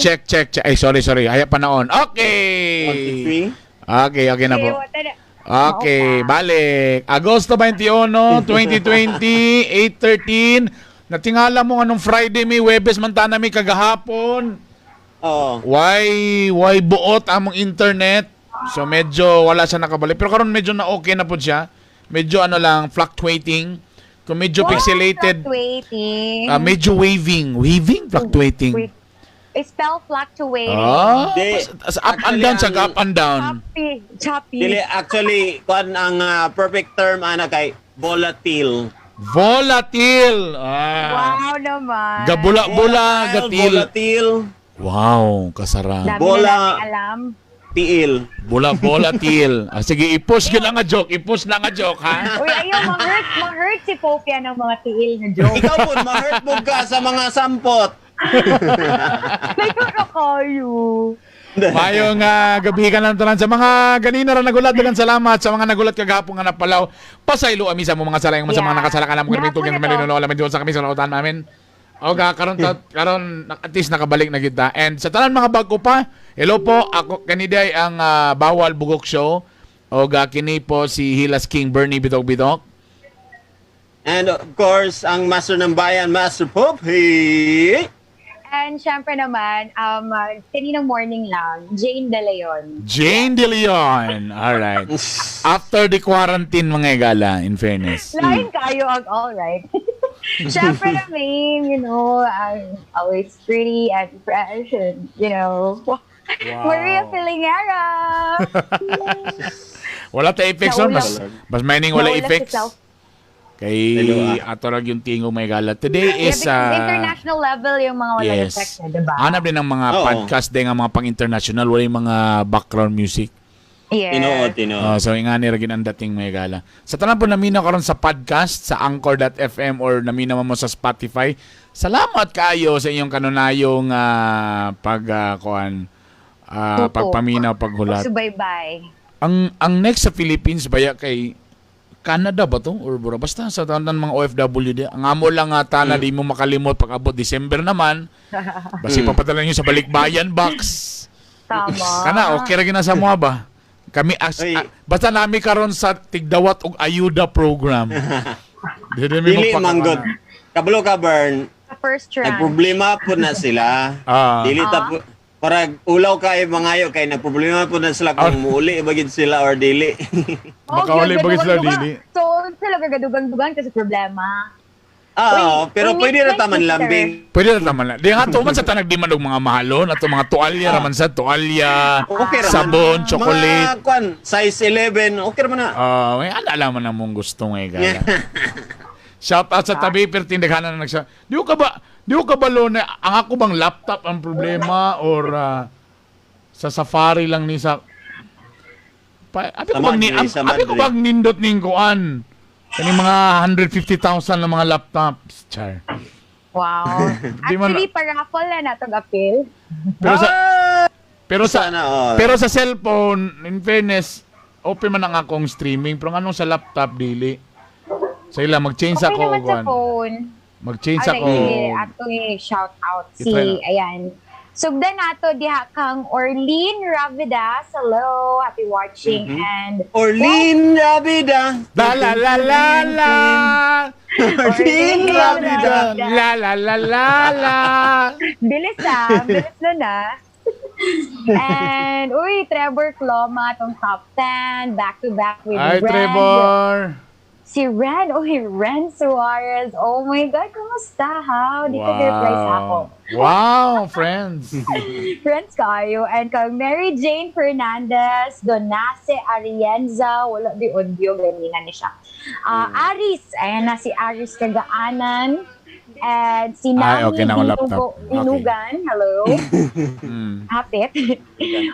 Check, check, check. Ay, sorry, sorry. Ay, pa na on. Okay. 1, 2, 3. Okay na po. Okay, wala na. Okay, balik. Agosto 21, 2020, 8:13. Natingala mo anong Friday mi, Webes man tana mi kagahapon. Oo. Why buot among internet? So medyo wala siya nakabalik. Pero karon medyo na okay na po siya. Medyo ano lang, fluctuating. Kung medyo Wow, pixelated, fluctuating. Medyo waving. Waving? Fluctuating. Wait. Spell fluctuating. Ah, Di, up and down siya, actually, up and down. Choppy. Choppy. Dili, actually, kuan ang perfect term ana kay volatile. Volatile. Ah. Wow naman. Gabula-bula, Volatile, gatil. volatile, Wow, kasara. Dami Bola. na natin alam. Tiil. Bula volatile. Ah, sige, i-push yun na nga joke. I-push na nga joke, ha? Uy, ayaw, ma-hurt, ma-hurt si Popia ng mga tiil na joke. Ikaw po, ma-hurt mo ka sa mga sampot. Layo na kayo. Mayong gabi ka lang tanan sa mga ganina ra nagulat, daghang salamat sa mga nagulat kagahapon nga napalaw. Pasaylo ami sa mga sala sa mga nakasala ka namo Gahapon kami tugin na to. kami alam sa kami sa lautan namin. O ga karon karon at least nakabalik na kita. And sa tanan mga bago pa, hello po, ako kaniday ang Bawal Bugok Show. O ga kini po si Hilas King Bernie Bidok Bidok. And of course, ang master ng bayan, Master Pope. And syempre naman, kaninang morning lang, Jane De Leon. Jane De Leon. All right. After the quarantine, mga igala, in fairness. Lain kayo ang all right. Syempre naman, I'm always pretty and fresh and Maria Filingera. Wala ta effects on. Mas, mas mining wala Naula si effects. self. Kay Hello, ah. ato ra yung tingog, mga igala. Today Yeah, is because international level yung mga walang yes. effects, eh, diba? Hanap din ang mga Oo. podcast din ang mga pang-international, wala yung mga background music. Yes. Tinuod, tinuod. So ingani ra gid ang dating, mga igala. Sa tanan po naminaw karon sa podcast sa anchor.fm or naminaw mo sa Spotify. Salamat kaayo sa inyong kanunayong pag kuan Tuto. pagpaminaw, paghulat. Pagsubaybay. Ang next sa Philippines baya kay Canada ba to or bura basta sa tanan mga OFW di ang amo lang nga tana di mo makalimot pag abot December naman basi papadala niyo sa balikbayan box. Tama. Kana okay ra gina sa mga ba kami as, Uy. Basta nami karon sa tigdawat og ayuda program. Dili mi Dili magpaka- manggod. Kabalo ka, Bern. Sa first round. Nagproblema po na sila. Ah. Dili ta po. Parag ulaw kay mangayo kay nagproblema po na sila kung muuli ba gid sila or dili. Oh, Baka wala yun, ba sila, gadugang-dugang. dili? So, sila gagadugang-dugang kasi problema. Ah, Uy, pero uy, pwede ra my ta man sister. lambing. Pwede ra taman na. Di nga to man sa tanag di man og mga mahalon ato mga tualya ra man sa tualya, Okay ra man. sabon, chocolate. Mga kwan, size 11, okay ra man na. Ah, may ala man ang mong gusto ngay gala. Shout out sa tabi pero tindaghanan na nagsa. Di ko ka ba na ang ako bang laptop ang problema or sa Safari lang ni sa pa, abi ko Sa bang ni Madre, sa abi ko Madre. bang nindot ning kuan kani mga 150,000 na mga laptops, char. Wow. Di man- Actually, paraffle na natong appeal. Pero sa pero sa Sana all. pero sa cellphone, in fairness, open man ang akong streaming pero anong sa laptop dili. Sa ila mag-change Okay ako naman og sa kuan. phone. Mag-change Alright, ako. sige, atong i-shout out si, I-try na. ayan. Sugdan nato diha kang Orlene Ravidas. Hello, happy watching and Orlene Rabida. La la la la la. Orlene Rabida. La la la la la. Bilis ah, bilis na na. And uy, Trevor Cloma tong top 10, back to back with Hi, Ren. Trevor. Si Ren, uy, Ren Suarez. Oh my God, kumusta? How? Di ko reply sa ako. Wow, friends. Friends kayo. And kang Mary Jane Fernandez, Donase Arienza, wala di audio, ganina ni siya. Ah, Aris, ayan na si Aris Kagaanan. And si Ay, Nami okay na akong laptop. Dinugan, hello. Hapit.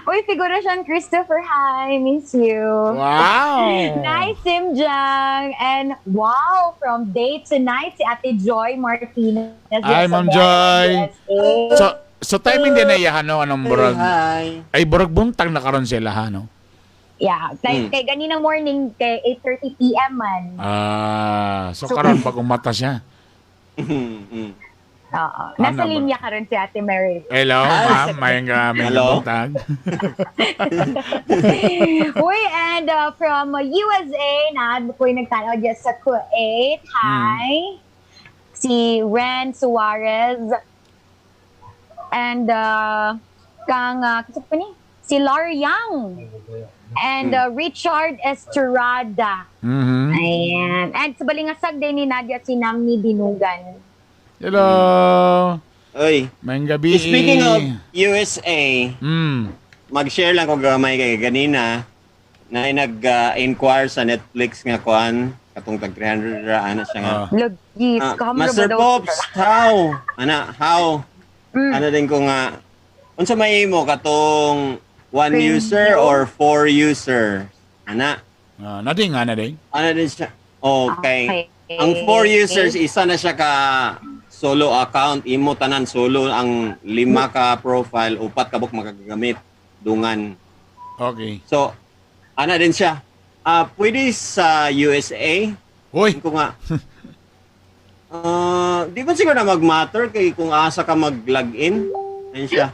Uy, figura siyang Christopher, hi, miss you. Wow. Nice, Simjang. And wow, from day to night, si Ate Joy Martinez. Hi, Ma'am Joy. USA. So timing din na iya no anong burag. Hi. Ay burag buntag na karon sila ha no. Yeah, kay ganinang morning kay 8:30 PM man. Ah, so karon pag umata siya. Oo. Nasa Ano ba? Linya karon si Ate Mary. Hello, ma'am. May Hello. buntag. Uy, and from USA, na ko yung nagtanaw dyan sa Kuwait. Hi. Si Ren Suarez. And kang, kasi pa ni? Si Larry Young. And Richard Estrada. Ayan. And sa Balingasag din ni Nadia si Namni Dinugan. Hello. Oy. May gabi. Speaking of USA, mag-share lang ko gamay kay ganina na nag-inquire sa Netflix nga kuan katong tag 300 ra ana siya nga. Logis, Ah, kamra ba Master daw? Pops, how? Ana, how? Ano din ko nga unsa may imo katong one Premium. user or four user? Ana, Ah, na din nga na din. ano din siya? Okay. Okay. Ang four users, isa na siya ka solo account, imo tanan solo ang lima ka profile, upat ka buk makagamit dungan. Okay. So, ana din siya. Ah, pwede sa USA? Uy, Ko nga. Ah, di ba siguro na mag-matter kay kung asa ka mag-login? Ayun siya.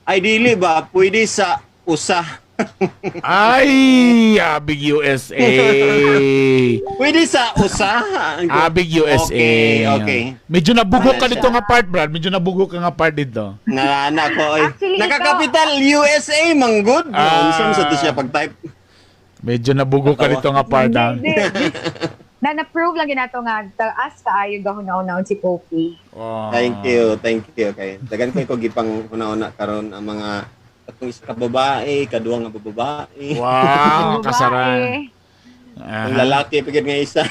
Ay, dili ba? Pwede sa usa. Ay, abig USA. Pwede sa usa. Abig USA. Okay. Medyo nabugo ka Ano dito nga part, Brad. Medyo nabugo ka nga part dito. Narana ko. Oy. Actually, Nakakapital USA, manggod. Ah. Ah. Sa to siya pag-type. Medyo nabugo ka dito nga part, ha? Hindi, hindi. Na na-prove lang ginato nga taas kaayo gahuna-una si Kopi. Oh. Thank you, thank you. Okay. Dagan ko ko gipang una-una karon ang mga katong isa ka babae, kaduha nga babae. Wow, Babae. kasaran. Ang lalaki pigid nga isa.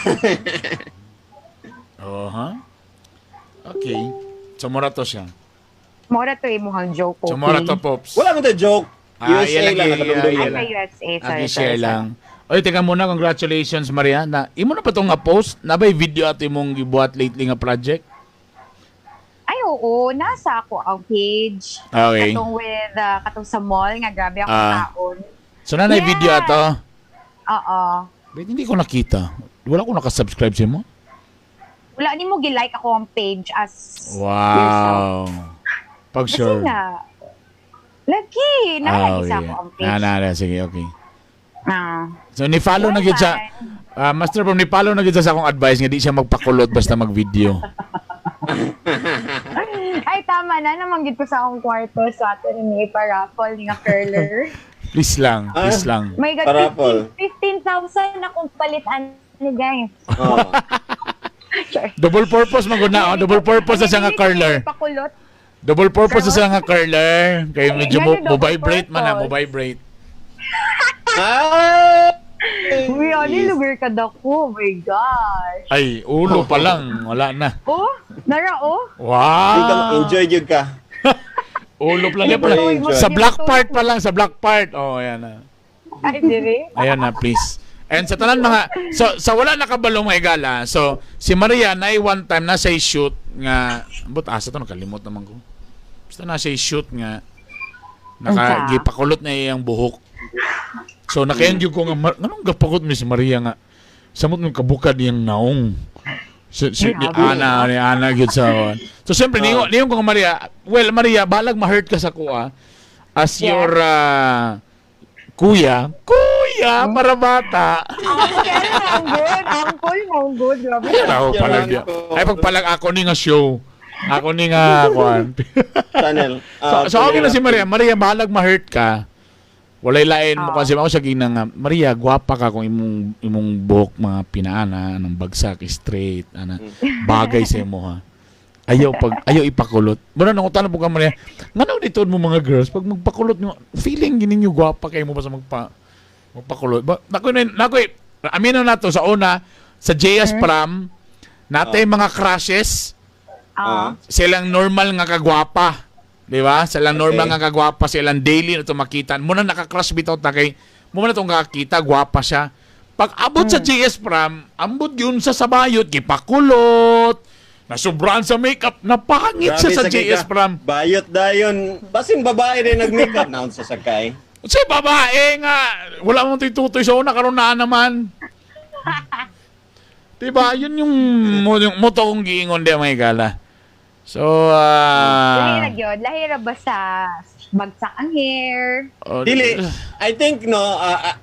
Oh, ha? Okay. So, mura to siya. Mora to imuhang joke, Kopi. So, mura to, Pops. Wala man to joke. Ah, USA yan lang, lang yeah, nakadumdum. yeah, Ay, sa USA. Sorry, Aki sorry, share sorry. lang. Oy, teka muna, congratulations Maria. Na imo na pa tong nga post? Nabay video ato imong gibuhat lately nga project? Ay, oo. Nasa ako ang page. Okay. Katong with, katong sa mall nga, grabe ako taon. So nanay Yes. video ato. Oo. Wait, hindi ko nakita. Wala ko nakasubscribe sa imo. Wala ni mo gi-like ako ang page as yourself. Wow. Pag Kasi sure. nga, lagi, nalagi sa okay. ako ang page. Na, na, na, sige, okay. Ah. So ni-follow na gyud siya. Ah, Master Pom, ni-follow na gyud siya sa akong advice nga di siya magpakulot basta mag-video. Ay, tama na. Namanggit ko sa akong kwarto sa ato ni paraffle ni nga curler. Please lang, please lang. My God, Paraffle. 15,000 akong palitan ni guys. Oh. Sure. Double purpose man gud na, oh. Double purpose na siya nga curler. Pakulot. Double purpose na siya nga curler. Kay medyo mo, Yan yung mo double vibrate man na, mo purpose. vibrate. Ah! Uy, ano lugar ka dako? Oh my gosh. Ay, ulo pa lang, wala na. Oh, nara oh. Di ka Wow. enjoy gyud ka. Ulo pa lang. Enjoy, Pala. enjoy. Sa black part pa lang, sa black part. Oh, ayan na. Ay, dire. Ayan na, please. And sa tanan mga so sa wala nakabalo mga igala. So si Maria na one time na siya shoot nga but asa to, nakalimot naman ko. Basta na siya shoot nga naka Unsa? gipakulot na iyang buhok. So nakayan gyud ko nga nganong gapakot mi si Maria nga samot ng kabukad iyang naong. Si ni Grabe. Ana ni Ana gyud sa. So siyempre niyo ko nga Maria, well Maria, balag ma-hurt ka sa kuha as your kuya, kuya para bata. Uncle, ang good. Uncle, ang good. Grabe. Ay, ako palag. Uncle. Ay, pagpalag ako ni nga show. Ako ni nga kuan. Channel. So, Ah, so okay na si Maria. Maria, balag ma-hurt ka. Walay lain mo kasi ako siya ginang nga, Maria, gwapa ka kung imong imong buhok mga pinaana ng bagsak straight ana bagay sa imo ha. Ayaw pag ayaw ipakulot. Muna nang utana po ka Maria. Ngano dito mo mga girls pag magpakulot nyo, feeling gini ninyo gwapa kayo mo basta magpakulot. Ba, nako nako amino na to sa una sa JS Pram natay mga crushes Ah. silang normal nga kagwapa. Di ba? Silang normal Okay. nga kagwapa, silang daily na ito makita. Muna naka-crush bitaw ta kay muna itong kakita, gwapa siya. Pag abot sa JS Pram, ambot yun sa sabayot, gipakulot, nasubrahan sa makeup, napangit siya sa sakay JS ka. Pram. Bayot dayon. Basin babae din nag-makeup naon sa sakay. Sa babae nga, wala mong tutoy sa una, karon na naman. Diba? Yun yung, yung moto kong giingon di mga gala. So, ah Lahi ra gyud, lahi ra ba sa bagsak ang hair? Oh, Dili, I think no,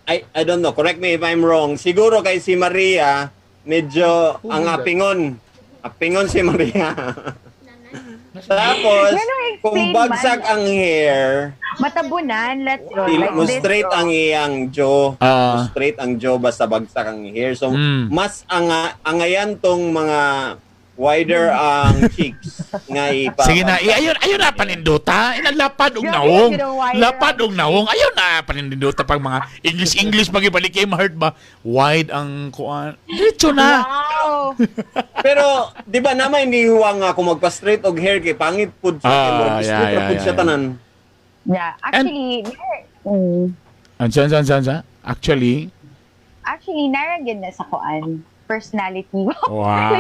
I don't know, correct me if I'm wrong. Siguro kay si Maria, medyo Who ang is that? apingon. Apingon si Maria. Tapos, Yan ang kung explain bagsak man. ang hair, Matabunan, let's go. dili Like mo this, straight oh. ang iyang jaw. Ah. Mo straight ang jaw basta bagsak ang hair. So, mas angayan tong mga wider ang cheeks nga ipa. Sige na, eh, ayun, ayun na panindota. Ina lapad og Grabe, naong. yun ang wire. Lapad og naong. Ayun na panindota pag mga English English pag ibalik kay ma-hurt ba? Wide ang kuan. Diretso na. Wow! Pero di ba naman nihuwa nga kung magpa-straight og hair kay pangit pud siya, kay murag Ah, yeah, straight ra pud siya tanan. Yeah, actually, Ansa, ansa, ansa, ansa? Actually, actually, nara gyud na sa kuan personality. Wow.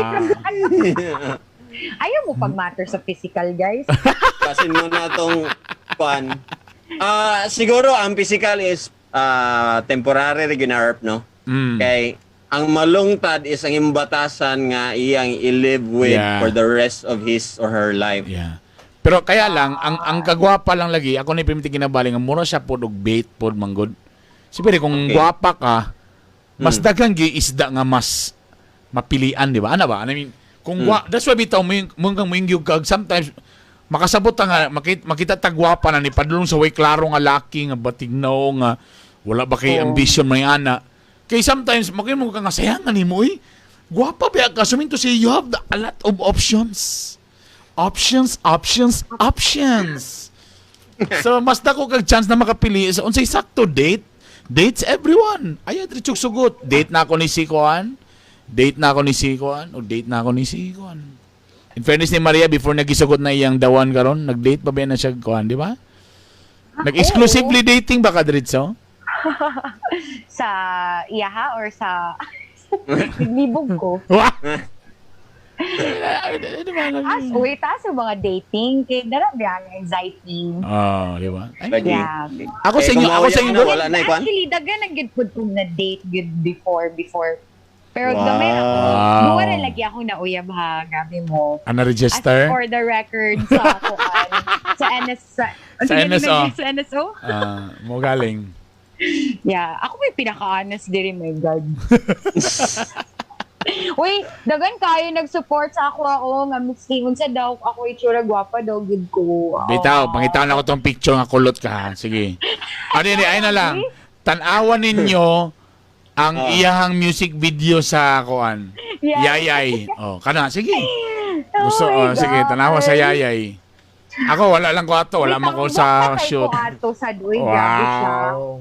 Ayaw mo pag-matter sa physical, guys. Kasi mo na tong kuan. Ah, siguro ang physical is temporary ginarp, no? Kay ang malungtad is ang imbatasan nga iyang i-live with for the rest of his or her life. Yeah. Pero kaya lang ang kagwapa lang lagi ako ni pimiti kinabali nga mura siya pod og bait pod manggod. Siyempre kung gwapa ka, mas daghang gi isda nga mas mapilian, di ba? Ana ba? I mean, kung that's why bitaw mo mo kang moingyog kag sometimes makasabot ta nga makita ta gwapa na ni padulong sa way klaro nga laki nga batignaw nga wala ba kay ambition may ana. Kay sometimes makita mo ka nga sayangan nimo oy. Gwapa ba ka suminto si you have a lot of options. Options, options, options. So mas dako kag chance na makapili sa unsay sakto date. Dates everyone. Ayaw diretso sugot. Date na ako ni si Kuan. Date na ako ni si Kuan o date na ako ni si Kuan. In fairness ni Maria, before nagisugot na iyang dawan karon, nag-date pa ba na siya kuan, di ba? Nag-exclusively dating ba ka diretso? Sa iyaha or sa naglibog ko. Wah! As, wait, taas yung mga dating. Kay dara ba ang anxiety. Oh, di ba? Ay, Lagi. Yeah. Ako sa Eh, inyo, kung ako sa mauya inyo. na, wala na, eh, kuan? Actually, daghan ang gud pud kong na date good before. Pero Wow. gamay ako. Wow. Duwa ra lagi ako na uyab ha. Grabe mo. Ana As register? for the record sa kuan, sa NS sa, Sa NSO. Sa NSO? Ah, mo galing. Yeah, ako may pinaka-honest diri, my God. Uy, dagan kayo nag-support sa ako ako nga miski unsa daw ako itsura gwapa daw gud ko. Bitaw, pangitaw na ko tong picture nga kulot ka. Ha. Sige. Ano yun, ay na lang. Tan-awan ninyo ang iyahang music video sa kuan. Yeah. Yayay. Oh, kana sige. Oh Gusto my oh, sige, God. tanawa sa yayay. Ako wala lang ko ato, wala man ko sa shoot. Ko ato sa duy, grabe siya. Wow.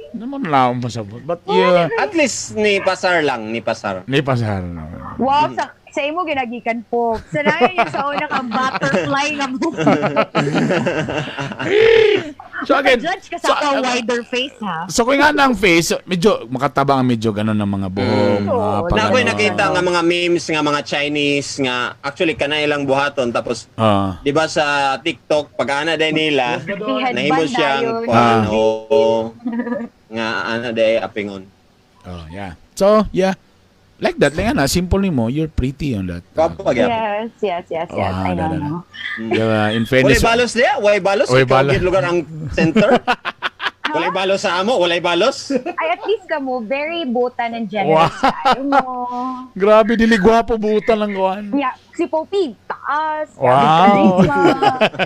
Naman lang akong pasabot. But yeah, At least ni pasar lang, ni pasar. ni pasar. No. Wow, sa imo ginagikan po. Sa niya sa una ka butterfly nga mo. So again, Judge ka so, sa ako wider face ha. So kung nga ng face, medyo makatabang medyo ganun ng mga buhok, mga Oo, pag Na ako'y ano. nakita nga mga memes nga mga Chinese nga actually kana ilang buhaton tapos 'di ba sa TikTok pag ana day nila I-headband nahimo siyang dayon. kuan oo nga ana day apingon. Oh, yeah. So, yeah. Like that lang na, simple nimo, you're pretty on that. Gwapo pa gyapon. Yes. Wow, I da, da, da. know. Yeah, in Walay fairness, balos diya, walay balos. Walay Ikaw balos. gyud lugar ang center. Walay balos sa amo, walay balos. Ay, at least ka mo, very butan and generous kayo mo. Grabe dili gwapo buta lang kuan. Yeah, si Poppy, taas. Wow. Grabe charisma.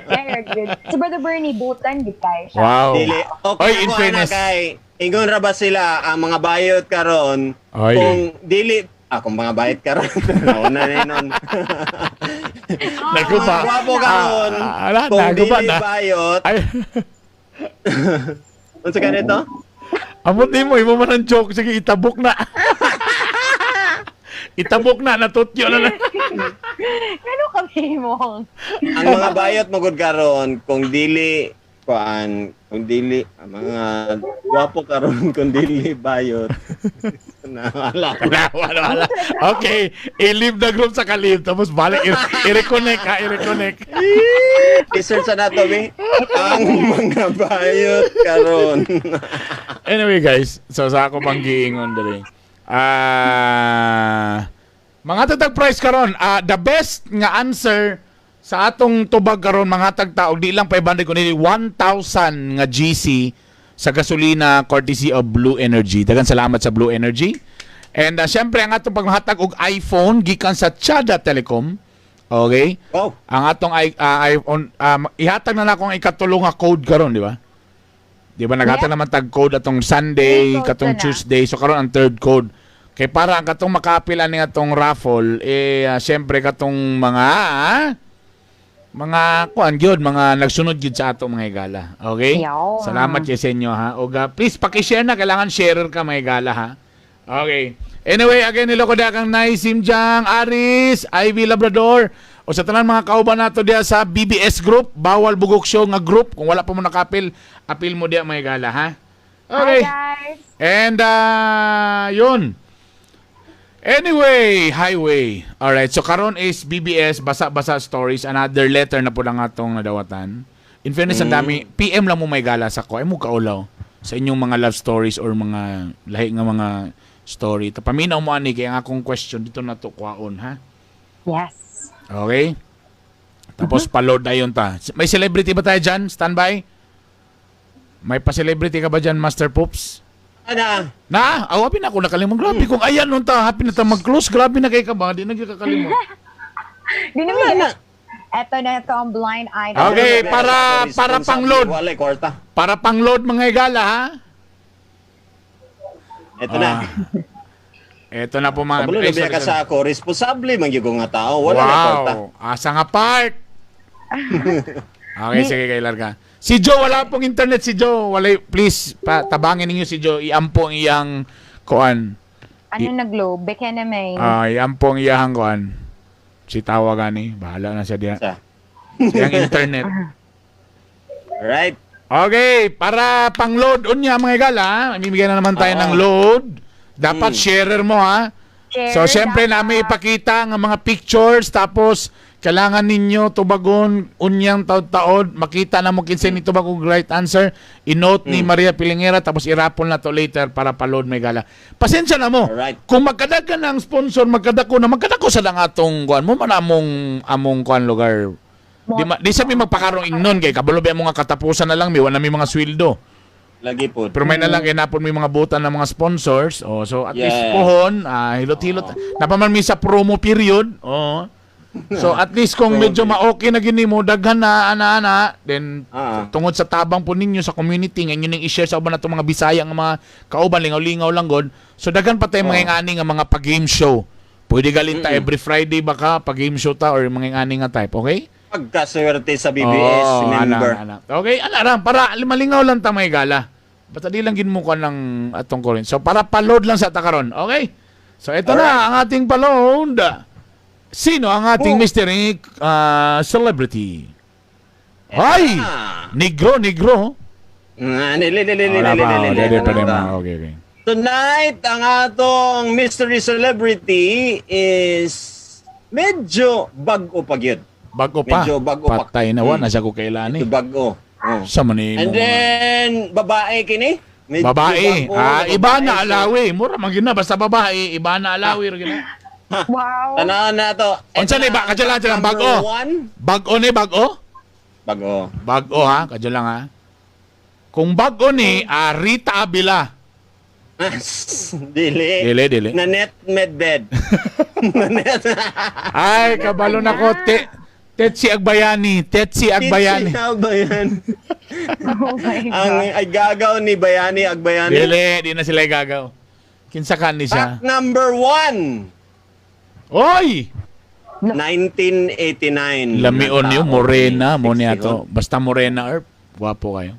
Very good. Si Brother Bernie, butan, di kayo siya. Wow. Dili. Okay, Oy, in ako, ana, fairness. kay ingon ra ba sila ang mga bayot karon Oy. kung dili kung mga bayot karon nauna na yun. Naku Mga ba? gwapo karon Ah, ala, kung naku ba dili na? bayot Ay, unsa ganito? amot nimo imo man ang joke sige itabok na. Itabok na natutyo na lang. Ano kami mo? Ang mga bayot magud karon kung dili kuan kung dili ang mga gwapo karon kung dili bayot na wala. Wala, wala, wala. Okay, i-leave the group sa kalib tapos balik i-reconnect ha, i-reconnect. I-search sa nato be ang mga bayot karon. Anyway guys, so sa ako pang giingon diri. Ah, Mga tatag prize karon, the best nga answer sa atong tubag karon, mga tagta og di lang 500 kundi 1,000 nga GC sa gasolina courtesy of Blue Energy. Daghang salamat sa Blue Energy. And syempre ang atong paghatag og iPhone gikan sa Chada Telecom. Okay? Wow. Ang atong iPhone, ihatag na nako ang ikatulo nga code karon, di ba? Di ba naghatag naman tag code atong Sunday, Three codes katong na na. Tuesday. So karon ang third code. Kay para ang katong makaapil ani atong raffle eh syempre katong mga kuan gyud, mga nagsunod gyud sa ato, mga higala. Okay? Yaw. Salamat kay sa inyo ha. Og please paki-share na, kailangan sharer ka, mga higala, ha. Okay. Anyway, again, hello ko kang Nay Simjang, Aris, Ivy Labrador, o sa tanan mga kauban nato diya sa BBS group, Bawal Bugok Show nga group. Kung wala pa mo nakapil, apil mo diya, mga higala, ha. Okay. Hi, guys. And yun. Anyway, highway. Alright, so karon is BBS, Basa-Basa Stories, another letter na po lang atong nadawatan. In fairness, ang dami. PM lang mo, may gala sa ko. Ay mo kaulaw sa inyong mga love stories or mga lahi nga mga story. Ta paminaw mo ani kay ang akong question dito na to kwaon ha. Yes. Okay? Tapos pa-load na yun ta. May celebrity ba tayo dyan? Standby? May pa-celebrity ka ba dyan, Master Poops? Ana. Na, aw, happy na ako nakalimot. Grabe kung ayan nun ta, happy na ta mag-close. Grabe na kay ka ba? Di na gyud kakalimot. Di naman. Eto na ito ang blind item. Okay, para pang-load. Wala kwarta. Para pang-load, mga higala ha. Ito na. Ah. Ito na po mga Kabalo ay, na biya sorry, ka sorry. sa ako, responsable man gyud ko nga tao, wala na kwarta. Wow. Asa nga part? Okay, sige kay Larga. Si Joe, wala pong internet si Joe. Wala, please, pa, tabangin ninyo si Joe. Iampo ang iyang kuan. Ano nag-globe? Beke naman. Ah, iampo ang iyang kuan. Si tawa gani. Bahala na siya diya. Sa. Iyang internet. Alright. Okay, para pang-load unya, mga higala, ha? Mamimigay na naman tayo ng load. Dapat sharer mo ha. Share So syempre dapat. namin ipakita ang mga pictures, tapos kailangan ninyo tubagon unyang taod-taod, makita na mo kinsa ni tubag og right answer, i-note ni Maria Pilingera, tapos i-raffle na to later para pa-load, may gala. Pasensya na mo. Kung magkadagan ng sponsor, magkadako na magkadako sa lang atong kuan mo man among among kuan lugar. Di sa mi magpakarong ingnon kay kabalo ba mo nga katapusan na lang mi, wala mi mga sweldo. Lagi po. Pero may na lang kay napon may mga butan ng mga sponsors. Oh, so at least pohon, hilot-hilot. Napaman mi sa promo period. Oh. So at least kung Promo medyo ma-okay na gini mo, daghan na ana-ana, then tungod sa tabang po ninyo sa community nga inyo ning i-share sa uban natong mga Bisaya nga mga kauban, lingaw-lingaw lang god. So daghan pa tayo mga ingani nga mga pa-game show. Pwede galin ta every Friday baka pa-game show ta or mga ingani nga type, okay? Pagkaswerte sa BBS Oo, member. Ana, ana. Okay, ana lang para malingaw lang ta, may gala. Basta di lang ginmukan ng atong kurin. So para pa-load lang sa takaron. Okay? So ito na ang ating pa-load. Sino ang ating Oh. mystery celebrity? Ay! Na. Negro, negro. Ah, nili, nili, nili, Wala nili, pa. nili, Oh, dili pa nili. rin mga. Okay. Tonight, ang atong mystery celebrity is medyo bago pa gyud. Bago pa. Medyo bago pa. Patay na wa na siya ko kailan eh. Medyo bago. Oh. Sa man ni And then, babae kini? Medyo Babae. bago, Ah, babae. iba na So, alawi. Mura man gyud na basta babae, iba na alawi ra gyud na. Wow. Tanawan na to. Unsa ni ba? Kadyo lang, kadyo lang. Number Bago. one. Bago ni bago? Bago. Bago ha, kadyo lang ha. Kung bago ni Rita Avila. Dili. Dili, dili. Nanette Medved. Nanette. Ay, kabalo na ko. Tetsi Agbayani. Tetsi Agbayani. Tetsi Agbayani. Oh my Ang God. ay gagaw ni Bayani Agbayani. Dili, di na sila gagaw. Kinsa ka ni siya? Fact number one. Oy! 1989. Lamion niyo, Natao morena, ni mo niya 61. to. Basta morena, or wapo kayo.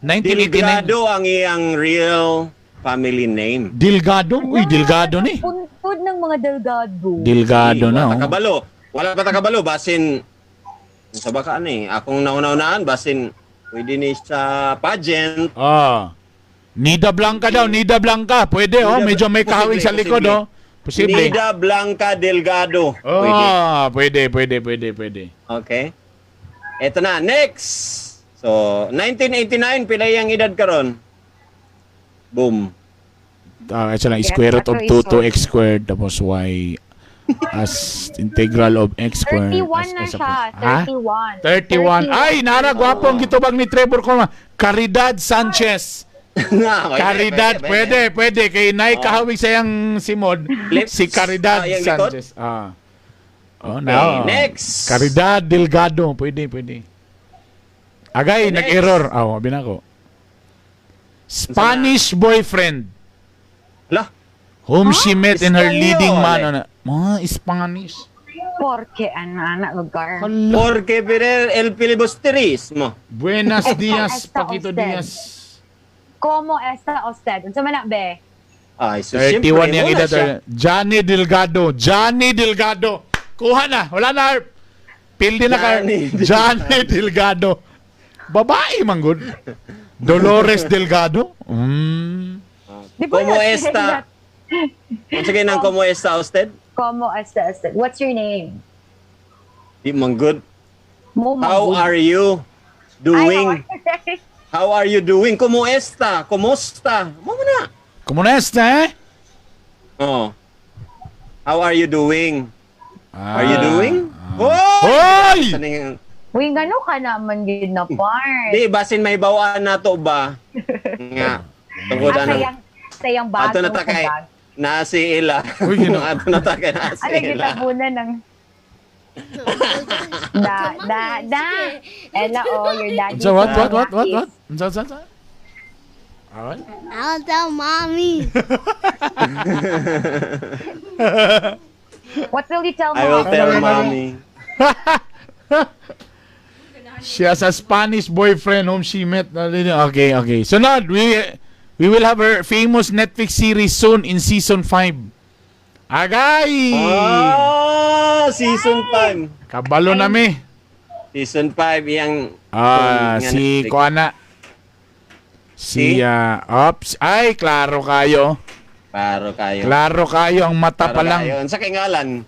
1989. Delgado ang iyang real family name. Delgado? Uy, Delgado ni. Puntod ng mga Delgado. Delgado na, Wala oh. kabalo. Wala pa takabalo basin sa baka ano eh. Akong nauna-unaan basin pwede ni sa pageant. Ah. Nida Blanca daw, Nida Blanca. Pwede, oh. Nida Medyo may kahawig sa posible, likod, posible. oh. Posible. Nida Blanca Delgado. Pwede. Oh, pwede, pwede, pwede, pwede. Okay. Ito na, next. So, 1989, pila yung edad karon? Boom. Ah, ito lang, Yes, square root of ako 2, 2x squared, tapos y. As integral of x squared. 31 na as siya. Ha? 31. 31. Ay, nara, gwapo ang gitubag ni Trevor Corma. Caridad Sanchez. Na, pwede, Caridad, pwede, pwede. Kay Nay kahawig sa iyang simod, Lips, si Caridad ah, iyang likod. Sanchez. Ah. Oh, Okay, now. next. Caridad Delgado. Pwede, pwede. Agay, Next. nag-error. Ah, oh, binako. Spanish boyfriend Lah, whom she met in her leading man. Espanyol. On mga Spanish. Porque, ana, ana, lugar. Hala. Porque Perer el filibusterismo. Buenos dias, Esta Paquito usted. Diaz. Como esta usted? Unsa man na, be? Ay, so 31 siyempre, niyang wala edad. siya. Johnny Delgado. Johnny Delgado. Kuha na. Wala na, Harp. Pildi na ka. Johnny Johnny Delgado. Babae, manggod. Dolores Delgado. Di ba Como na- esta? Unsa kay nang como esta usted? Como esta usted? What's your name? Di man good. Mo How are you doing? Ay, How are you doing? Como esta? Kumusta? Mo na. Como na esta, eh? Oh. How are you doing? Ah. Are you doing? Oh! Hoy! Uy, ngano ka naman yun na part. Di, basin may bawaan na to ba? Nga. Tungkol Ah, anong sayang bago. Ato na ta kay na si Ila. Uy, ginoo. Ato na ta kay na si Ano, Ila. gitabunan ng. Da, da, da. Ella, oh, your daddy. So, what, what, what, what, what? Unsa, unsa, unsa? Alright. I'll tell Mommy. What will you tell I will Mom? tell Mommy. She has a Spanish boyfriend whom she met. Okay. So now, we will have her famous Netflix series soon in season 5. Agay! Ah, season 5. Kabalo na mi. Season 5 iyang Ah, nga si Netflix. Kuana. Si Si? ops. Ay, klaro kayo. Klaro kayo. Klaro kayo ang mata Klaro pa lang. kayo. Unsa kay ngalan?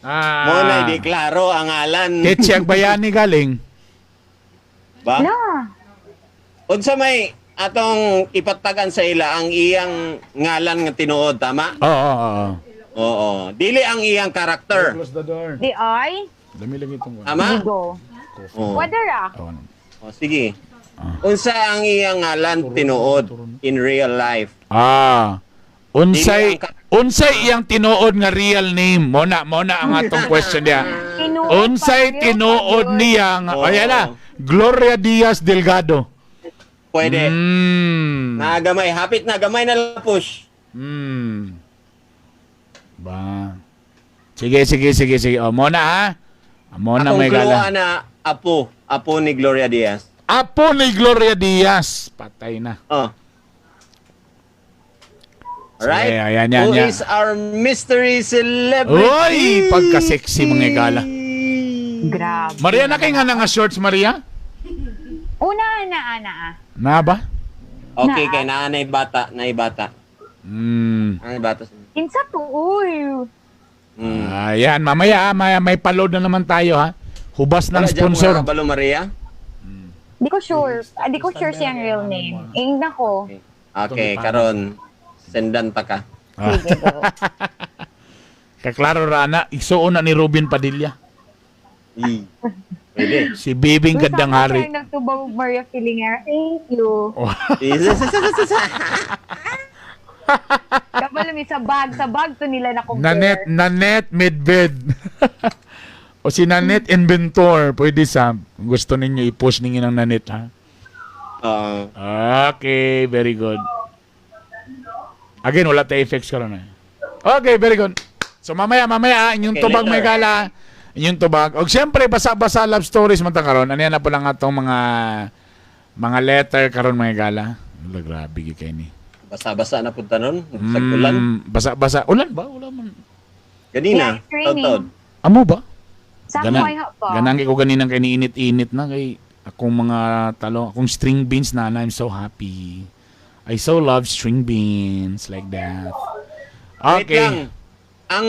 Ah. Mo na di klaro ang ngalan. Tetsi Agbayani galing. Ba? Na. Unsa may atong ipatagan sa ila ang iyang ngalan nga tinuod, tama? Oo. Oo. Dili ang iyang karakter. Close the door. Di ay? Dami lang itong Tama? Go. Oo. Whether ah. Oh, ano. O, sige. Unsa ang iyang ngalan tinuod in real life? Ah. Unsay Dili ang unsay iyang tinuod nga real name? Mo na ang atong question diya. Tinuod Unsay pa, real tinuod pa yun. niya nga Oo. ayan na. Gloria Diaz Delgado. Pwede. Nagamay, hapit na gamay na lang push. Ba. Sige, sige, sige, sige. O, mo na ha. Mo na Akong may clue gala. na apo, apo ni Gloria Diaz. Apo ni Gloria Diaz. Patay na. Oh. Alright? Sige, ayan, yan, Who yan. is our mystery celebrity? Uy, pagka-sexy mga gala. Grabe. Maria, na kay nga shorts, Maria? Una, ana, ana. Ah. Na ba? Okay, kay naanay bata, naay bata. Ang bata. Kinsa to, uy. Ayan, mamaya, may paload na naman tayo ha. Hubas ng Wala dyan sponsor. mga kabalo, Maria? Di ko sure. Ah, di ko sure siyang real name. Ingna ko. Okay, karon sendan ta ka. Ah. Sige, go. Kaklaro rana, isuon na ni Ruben Padilla. I. Pwede. Si Bibing Uy, Gandang sama Hari. siyang nagtubag Maria Filingera. Thank you. Oh. Kabalo mi sa bag. Sa bag to nila na-compare. Nanette, Nanette Medved. O si Nanette Inventor. Pwede sa gusto ninyo i-post ninyo ng Nanette ha. Oo. Okay, very good. Again, wala tayo effects karon eh. Okay, very good. So mamaya, mamaya, ah, inyong Okay, tubag may later. gala. Inyong tubag. Og siyempre, basa-basa love stories man ta karon. Ano yan na po lang atong mga letter karon mga gala. Wala, grabe gyud kay ni. Basa-basa na punta nun. Sa ulan. Basa-basa. Ulan ba? Ulan man. Ganina. Yeah, it's raining. Taon-taon. Amo ba? Sa Gana, may pa. ganang ko ganinang kay niinit-init na kay akong mga talo, akong string beans na, and I'm so happy. I so love string beans like that. Wait Okay. lang. Ang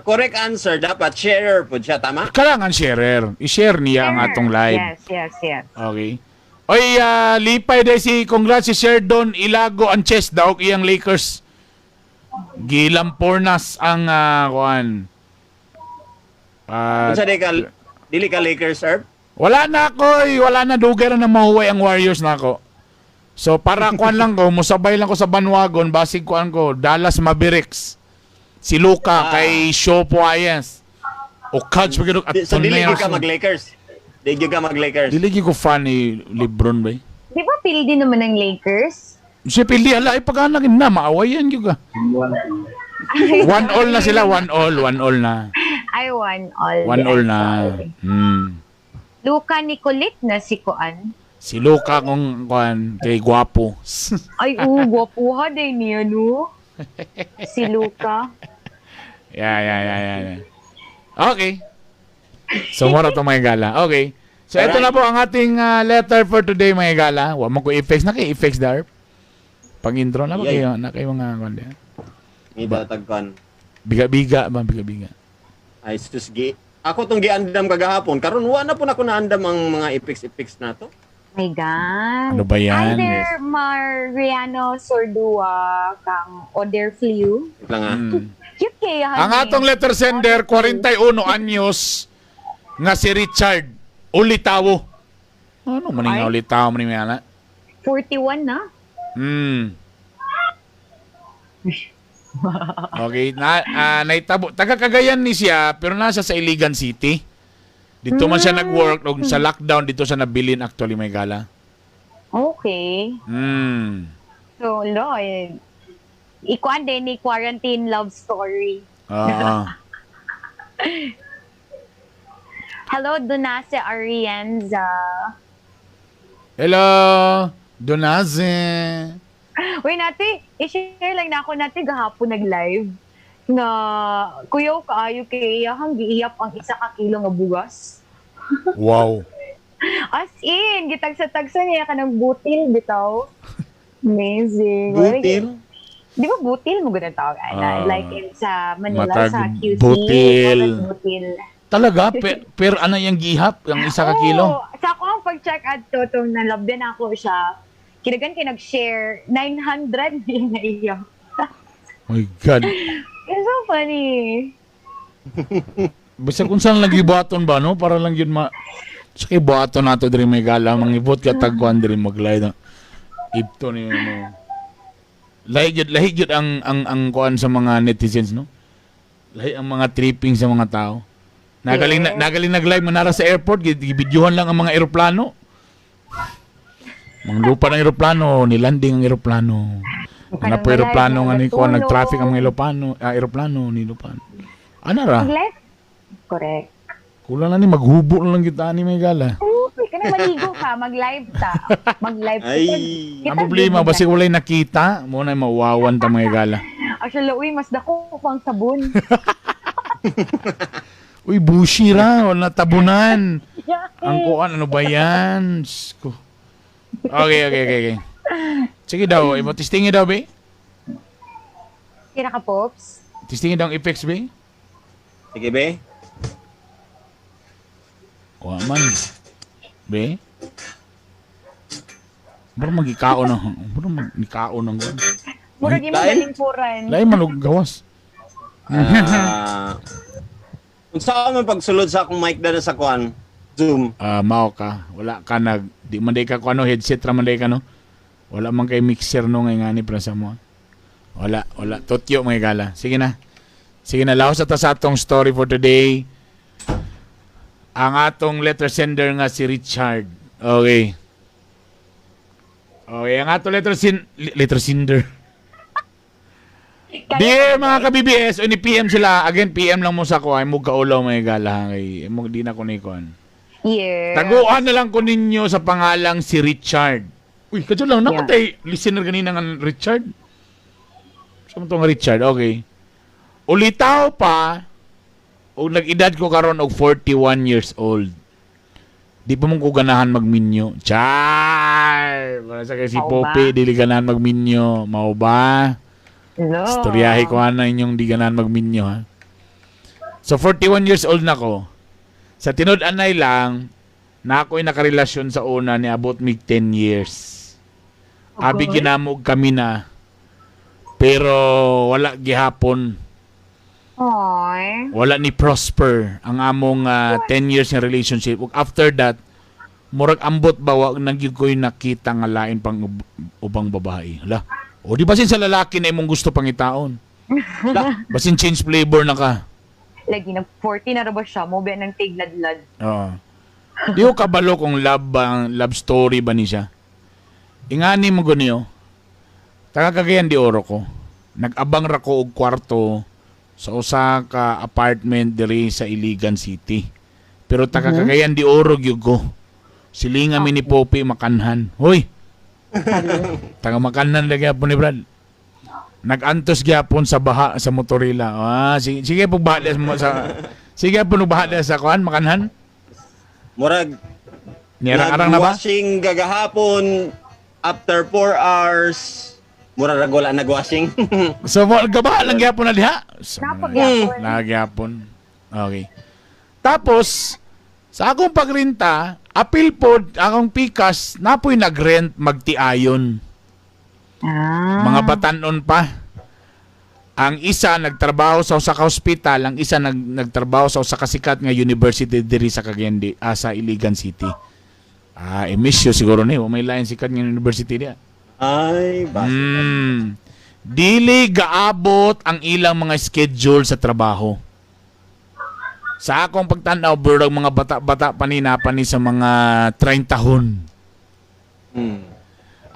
correct answer dapat sharer po siya, tama? Kailangan sharer. I-share niya ang atong live. Yes. Okay. Oy, lipay day si congrats si Sherdon Ilago ang chess daw iyang Lakers. Gilampornas ang kuan. Ah, Unsa di ka, dili ka Lakers, Herb? Wala na ako, eh. Wala na, dugay ra na mahuway ang Warriors na ako. So para kuan lang ko, musabay lang ko sa bandwagon, basig kuan ko, Dallas Mavericks. Si Luka kay Shaw Poyes. O Cubs pag at So dili gyud ka mag-Lakers. Dili gyud ka mag-Lakers. Dili gyud ko fan ni LeBron ba? Di ba pildi naman ng Lakers? Si Pili ala ay pag-anak na maaway yan gyud ka. 1-all na sila, 1-all, 1-all na. Ay, 1-all. 1-all na. Luka Nicolit na si Kuan. Si Luka kung kuan kay gwapo. Ay, oo, gwapuha din niya, no? Si Luka. Yeah. Okay. So, mura to, mga gala. Okay. So, ito na po ang ating letter for today, mga gala. Wa mo ko effects. Na kay effects, Darp. Pag intro na ba Yay. Kayo? Na kayo mga kuan diya? Ngita tagkan. Biga-biga ba? Biga-biga. Ay sus gi. Ako tong giandam kagahapon. Karon wa na po nako naandam ang mga effects na to. My God. Ano ba yan? Either Mariano Sordua kang Oder Flew. Wait lang ah. Cute kayo. Ang atong letter sender, 41 anyos, nga si Richard Ulitawo. Ano man nga Ay. Ulitawo man nga na? 41 na. Okay, na naitabo taga Cagayan ni siya pero nasa sa Iligan City. Dito man siya nag-work og sa lockdown dito siya nabilin actually, may gala. Okay. So, lo, eh, ikuan din ni quarantine love story. Hello, Donase Arienza. Hello, Donaze. Uy, nati, i-share lang na ako nati gahapon nag-live nga kuyaw kaayo kay iyahang giiyap ang 1 ka kilo nga bugas. Wow. As in, gitagsa-tagsa niya kanang butil bitaw. Amazing. Butil. Di ba butil mo ganun tawag? Ana? Ah, like in sa Manila, matag sa QC. butil. Matag butil. Talaga per ano yung gihap ang 1 ka kilo? Oo, sa ako ang pag-check out to, itong nalabdan ako siya. Kinagan kay nag-share, 900 din na iya. My God. It's so funny. Basta kung saan lang gibuhaton ba no para lang yun ma sa kay buhaton nato diri, may gala, mangibot ka tagkuan diri maglay na. Ipto ni mo. Lahi gyud ang kuan sa mga netizens no. Lahi ang mga tripping sa mga tao. Nagaling na, nagaling nag-live manara sa airport, gibidyohan lang ang mga eroplano. Mga lupa ng eroplano, nilanding ang eroplano. Ano po eroplano nga ni kuan, nag-traffic ang mga eroplano, eroplano ni lupa. Ana ra? Mag-live? Correct. Kulang na ni maghubo na lang kita ani, may gala. Uy, kanang maligo ka, mag-live ta. Mag-live Ay. Kita Ang problema gid basi walay nakita, mo na mawawan ta, mga gala. Actually, uy, mas dako pang sabon. Uy, bushi ra, wala tabunan. Ang kuan, ano ba yan? Diyos ko. Okay. Sige daw, imo testingin daw, be. Tira ka, Pops. Testingin daw ang effects, be. Sige be. Wa man. Be. Bro magikaon na. Bro magikaon ang kuan. Murag imo Lain? galingkuran. Lain man og gawas. Ah. Unsa man pagsulod sa akong mic dana sa kuan? Zoom. Ah, mao ka. Wala ka nag di man day ka kuno headset ra man day ka no. Wala man kay mixer no ngay ngani para sa mo. Wala, wala. Totyo, mga gala. Sige na. Sige na, laos ta sa atong story for today. Ang atong letter sender nga si Richard. Okay. Okay, ang atong letter sender. Dear mga ka-BBS, o ni PM sila. Again, PM lang mo sa ko. Ay mo kaulaw, mga gala. Kay mo di na ko ni kuan. Taguan na lang ko ninyo sa pangalang si Richard. Uy, kadyo lang, namatay listener ganina nga Richard. Sa mo to nga Richard, okay. Ulitaw pa, o nag-edad ko karon og 41 years old. Di pa mong ko ganahan magminyo. Char! Para sa kay si Mao ba? Pope, dili ganahan magminyo. Mao ba? Hello. Istoryahe ko ana inyong di ganahan magminyo ha. So 41 years old na ko. Sa tinud-anay lang, na ako'y nakarelasyon sa una ni abot mig 10 years. Abi ginamog kami na. Pero wala gihapon. Ay. Wala ni prosper ang among 10 years nga relationship. Ug after that, murag ambot ba wa na gyud ko'y nakita nga lain pang ubang babae. Hala. O di basin sa lalaki na imong gusto pangitaon. Basin change flavor na ka. Lagi, nag 40 na ra ba siya? Mo ba ng tigladlad? Oo. Di ko kabalo kung love ba, love story ba ni siya. Ingani mo gunyo. Taga Cagayan de Oro ko. Nag-abang ra ko og kwarto sa usa ka apartment diri sa Iligan City. Pero taga Cagayan de Oro gyud ko. Silinga mi ni Poppy makanhan. Hoy. Taga makanhan lagi gyapon ni Brad. Nag-antos gyapon sa baha sa motorila. Ah, sige, sige po baha sa sige po baha sa kuan makanhan. Murag Nirang-arang na ba? Nag-washing gagahapon after 4 hours. Murag ra wala nag-washing. So, gabaha lang gyapon na diha. So, Napagyapon. Nagyapon. Okay. Tapos, sa akong pagrinta, apil pod, akong pikas, napoy nagrent magtiayon. Ah. Mga batanon pa. Ang isa nagtrabaho sa usa ka ospital, ang isa nagtrabaho sa usa ka sikat nga university diri sa Cagayan de, sa Iligan City. Ah, emisyo siguro ni, wa may lain sikat nga university diha. Ay, basta. Dili gaabot ang ilang mga schedule sa trabaho. Sa akong pagtan-aw, burag mga bata-bata pa ni napa ni sa mga 30 tahon.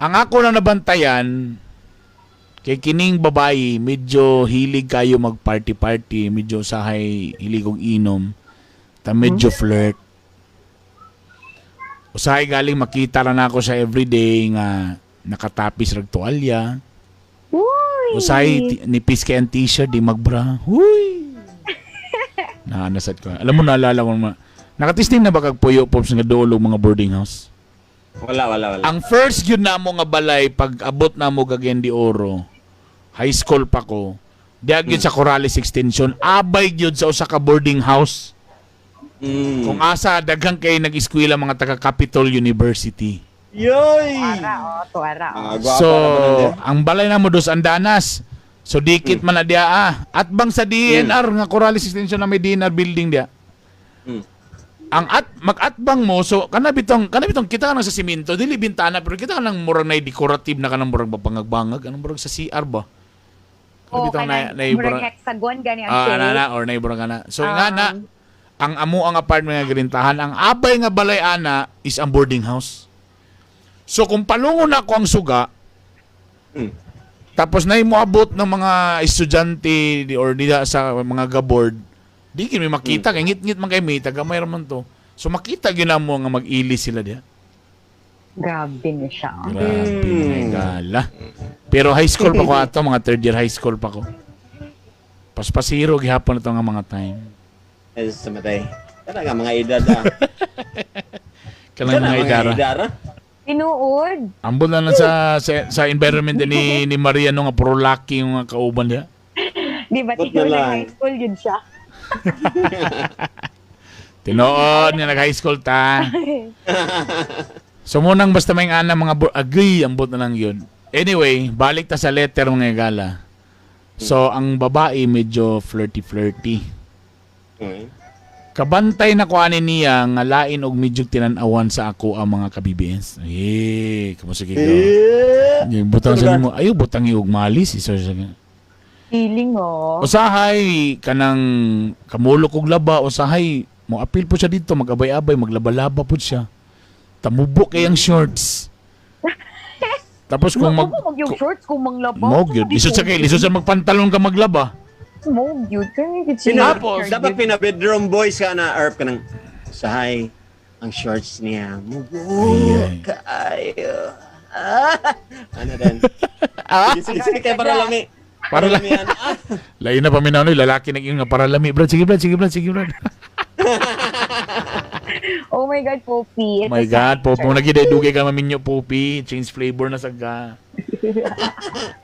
Ang ako na nabantayan, kay kining babae, medyo hilig kayo mag-party-party, medyo usahay hilig og inom, ta medyo flirt. Usahay galing makita ra nako siya everyday nga nakatapis rag tuwalya. Uy! Usahay nipis kay ang t-shirt, di magbra. Huy! Naanasad ko. Alam mo, naalala ko naman. Nakatisting na ba kag Puyo Pops nga duol og mga boarding house? Wala, wala, wala. Ang first yun na mo nga balay pag abot na mo Cagayan de Oro, high school pa ko, diag yun sa Corrales Extension, abay yun sa usa ka boarding house. Kung asa daghang kay nag-eskwela mga taga Capitol University. Yoy! Tuwara, oh. Tuwara, oh. Mga gwapa So, na ba nun, ang balay na mo dos Andanas. So dikit man na diya ah. At bang sa DNR nga Corrales Extension na may DNR building diya. Ang at mag-atbang mo so kana bitong kita ka nang sa simento dili bintana pero kita ka nang murag na decorative na kanang murag bangag-bangag anong murag sa CR ba? Kana Oh, bitong kanang na murag hexagon, gani ang Ah, shape. na, na, or neighbor nga na. So nga na ang amo ang apartment nga girintahan, ang abay nga balay ana is ang boarding house. So kung palungon ako ang suga, tapos na moabot ng mga estudyante or diha sa mga gaboard, di kini makita kay ngit-ngit man kay mi taga may man to. So makita gyud namo nga mag-ili sila diha. Grabe na siya. Grabe mga gala. Pero high school pa ko ato, mga third year high school pa ko. Paspasiro gihapon na to nga mga time. Eh, samatay. Talaga, mga edad ah. Kanang Kana, mga idara. idara. Tinuod. Ambot na lang sa environment ni Maria no nga puro laki yung mga kauban niya. Di ba, Ba't tinuod na na lang? high school yun siya. Tinuod nga nag-high school ta. So munang basta may ana mga agay ambot na lang yun. Anyway, balik ta sa letter mga gala. So ang babae medyo flirty-flirty. Kabantay na ko ani niya nga lain og medyo tinan-awan sa ako ang mga ka-BBS. Eh, kamo sige ko. Eh. Yung butang sa nimo, ayo butang og malis isa sa Feeling, oh. Usahay kanang kamulok og laba, usahay mo apil po siya dito magabay-abay, maglabalaba po siya. Tamubo kay ang shorts. Tapos kung mag Mag yung shorts kung manglaba. Mog yun. Lisod sa kay, lisod sa magpantalon ka maglaba. Mog yun. Tapos, Dapat pina-bedroom boys ka na, Erp, ka ng, sahay, ang shorts niya. Mubo Ay, ay. kaayo. Ah! Ano din? Sige, sige, sige, kaya para lami. Para Para lami. Ano, ah. Lain na paminaw no, lalaki nag nga para lami. Brad, sige Brad, sige Brad, sige Brad. Oh my God, Poppy. Oh my God, Popo, lagi dahil dugay ka maminyo, Poppy. Change flavor na saga.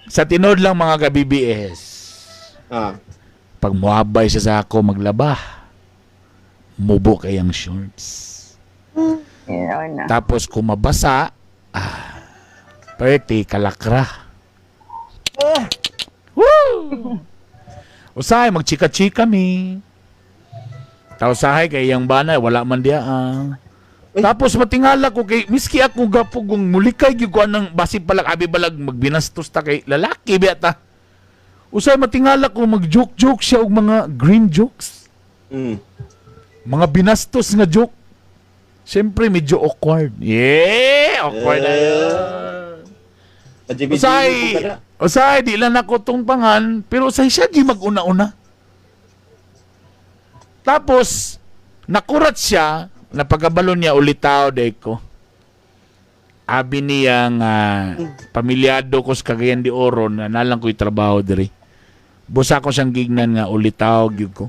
Sa tinod lang mga ka-BBS, pag muabay siya sa ako maglaba, mubo kay ang shorts. Yeah, na. Tapos kung mabasa, pwede kalakra. Woo! Usahay magchika-chika mi. Tawsahay kay iyang bana wala man diya ah. Tapos matingala ko kay miski ako gapugong mulikay gyud ko anang basi palag abi balag magbinastos ta kay lalaki biya ta. Usahay matingala ko mag-joke-joke siya og mga green jokes. Mga binastos nga joke. Siyempre medyo awkward. Yeah, awkward na yun. Pajibi-jibi Usahay, po ka na. usahay, di lang ako tong pangan, pero usahay siya di mag-una-una. Tapos, nakurat siya, napagabalo niya ulitaw ko. Abi niya nga pamilyado ko sa Cagayan de Oro na nalang ko'y trabaho diri. Busa ko siyang gignan nga ulitaw gyud ko.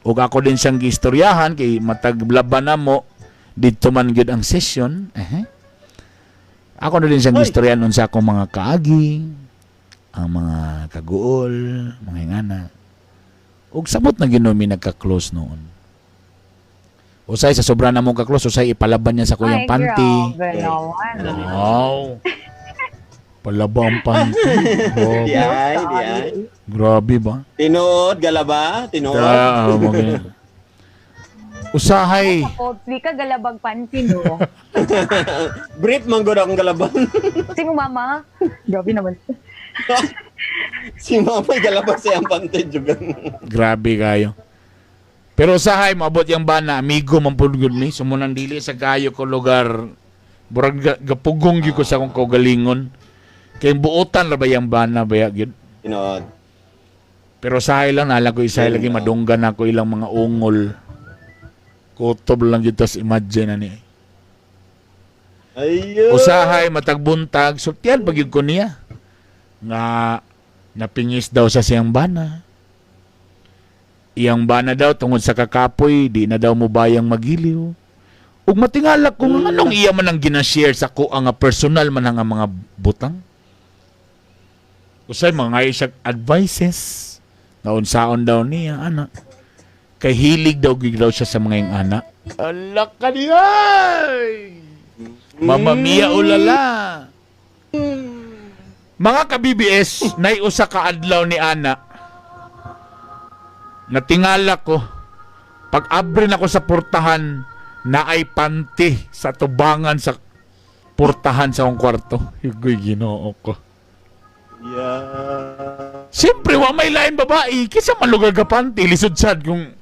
Ug ako din siyang giistoryahan kay matag laban na mo didto man gyud ang session. Eh. Ako na din siyang Oy. gistoryahan unsa akong mga kaagi, ang mga kaguol, mga ingana. Ug samot na ginumi nagka-close noon. Usay sa sobra na mong ka-close, usay ipalaban niya sa kuyang Ay, panty. grabe naman. Wow. Palaba ang panty. Di Grabe. ay, di ay. Grabe ba? Tinuod, galaba, tinuod. Ah, okay. Usahay. Ako, di ka galabag panty, no? Brief man gud akong galaban. Si mo, mama. Grabe naman. Si mama galaba sa iyang panty jugan. Grabe kayo. Pero usahay, maabot yung bana, amigo man pud gud ni. Sumunang dili sa kayo ko lugar. Murag gapugong gyud ko sa akong kaugalingon. Kay buotan ra ba yung bana ba gyud? Tinuod. Pero usahay lang nala ko isay lagi madunggan ako ilang mga ungol. Kutob lang gyud tas imagine ani. Ayun. Usahay matagbuntag sultian pag gyud ko niya. Nga napingis daw sa siyang bana. Iyang bana daw tungod sa kakapoy di na daw mo bayang magiliw. Ug matingala kung anong iya man ang ginashare sa ko ang personal man ang mga butang. Usay mga siya advices na unsaon daw niya ana. Kay hilig daw gyud daw siya sa mga ing ana. Ala ka niya! Mamma mia ulala. Mga ka-BBS, nay usa ka adlaw ni ana. Natingala ko. Pag abre na ko sa portahan, naay panty sa tubangan sa portahan sa akong kwarto. Higoy, Ginoo ko. Yeah. Siyempre, wa may lain babae. Kisa malugar ka panty, lisod sad kung.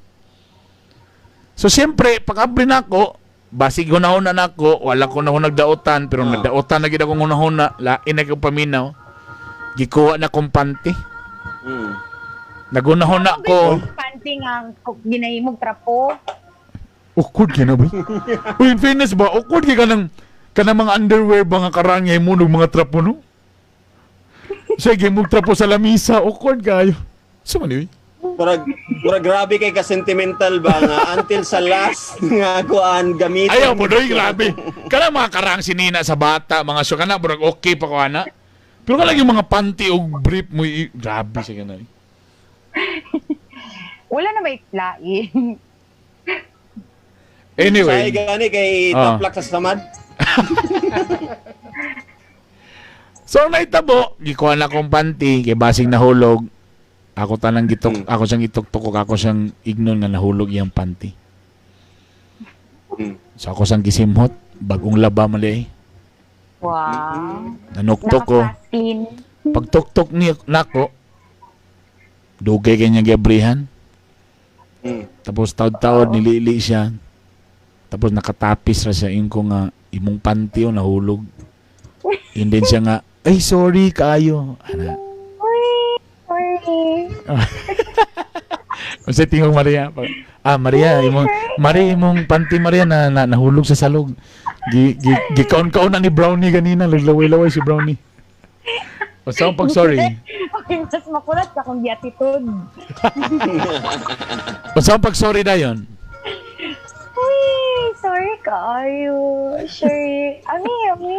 So, siyempre, pag abre na ako, basig hunahuna na ako, wala ko na ako nagdaotan, pero nagdaotan na gid akong hunahuna, lain na kong paminaw. Gikuha na kong panty. Nagunahuna ko. Panty nga, ginahimog trapo. Awkward ka na ba? Uy, in fairness ba, awkward ka ng kanang mga underwear ba nga karangay mo ng mga trapo, no? Sige, mong trapo sa lamisa, awkward kayo. So, man, uy. Murag grabe kay ka sentimental ba nga until sa last nga kuan gamitin. Ayaw mo, doy, grabe. Kana mga karang sinina sa bata, mga so, kana, murag okay pa ko, ana. Pero kana yung mga panty o brief mo, grabe siya kana. Wala na may lain. Anyway. Say gani kay taplak sa samad. So, ang naitabo, gikuha na akong panty, kay basing nahulog, ako tanang gitok, ako siyang gituktok, ako siyang ignon nga nahulog iyang panty. So ako siyang gisimhot, bagong laba man di. Wow. Nanuktok ko. Naka-fast clean. Pagtuktok ni nako, dugay kay niya giabrihan. Tapos taod-taod nilili siya. Tapos nakatapis ra siya ingko nga imong panty o nahulog. And then siya nga, ay sorry kaayo. Ana. Uy, sorry. Unsa tingog Maria? Ah, Maria, imong Maria imong panty Maria na nahulog sa salog. Gi gi gikaon-kaon na ni Brownie ganina, naglaway-laway si Brownie. Basta akong pag sorry. Okay, mas makulat ka kung attitude. Basta akong pag sorry dayon. Uy, sorry kaayo. Sorry. Ami, ami.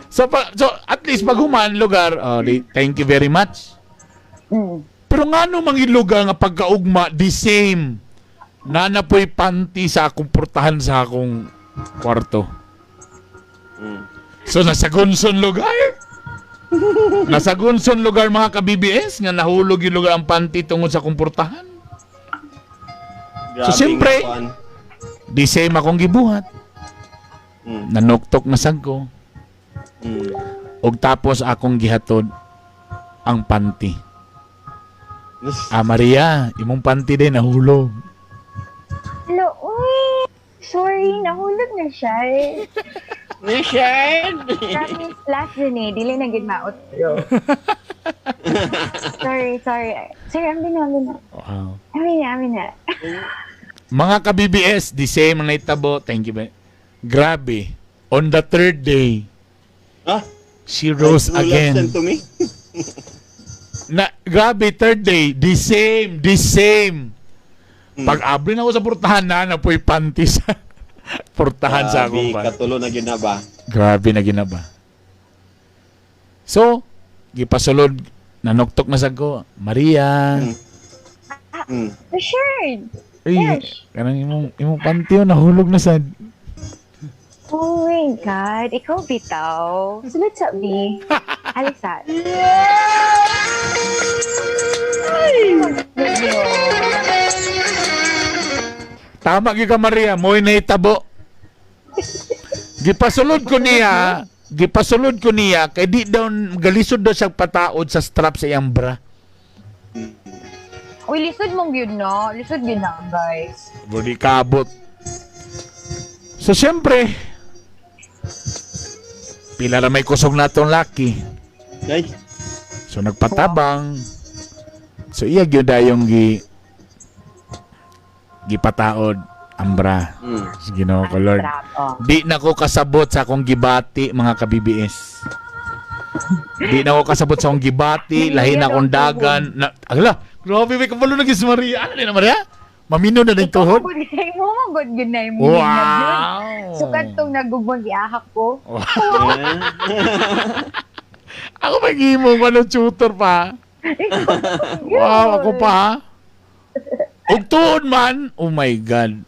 So, so at least pag human lugar, oh, di, thank you very much. Pero ngano mang lugar nga pagkaugma the same. Nana po'y panty sa akong portahan sa akong kwarto. So nasa Gonson lugar. Nasa gunson lugar, mga ka-BBS, nga nahulog yung lugar ang panty tungod sa komportahan. Grabe So, siyempre, nga, kuan. di same akong gibuhat. Nanuktok na sad ko. Og tapos akong gihatod ang panty. Ah, Maria, imong panty din nahulog. Hello, uy. Sorry, nahulog na siya eh. Richard! Promise, last yun eh. Dili na gid mautro. Sorry, sorry. Sorry, amin na, amin na. Amin na, amin na. Mga ka-BBS, the same ang naitabo. Thank you, ba? Grabe. On the third day, Ah, she rose true love again. sent to me? Na, grabe, third day, the same, the same. Pag abri na ako sa portahan na, napoy panty sa portahan sa akong Grabe, pan. katulo na gyud na ba? Grabe na ginaba. So, gipasulod, nanuktok na sa ko, Maria, Richard! ay, Yes. kanang imong panty oh, nahulog na sad. Oh my God, ikaw bitaw. Sulod sa B. Alisa. Tama gyud ka, Maria, mo'y nahitabo. Gipasulod ko niya kay di daw galisod daw siya pataod sa strap sa iyang bra. Uy, lisod mong yun, no? Lisod yun na, guys. Budi kabot. So siyempre, pila ra may kusog natong laki. Ay, So nagpatabang. So iya gyud dayong gipataod ang bra. Ginoo ko, Lord. Strap, oh. Di na ko kasabot sa akong gibati, mga ka-BBS. Di na ko kasabot sa akong gibati, lahi na akong dagan. Na, agla, grabe may kabalo na si Maria. Ano na Maria? Mamino na din tuhod. Ikaw, mo man good yun na yung Wow! So, kantong nagugmang giahak ko. Ako maghimo ko ng tutor pa. Wow, ako pa ha. Ug tuod man, oh my God.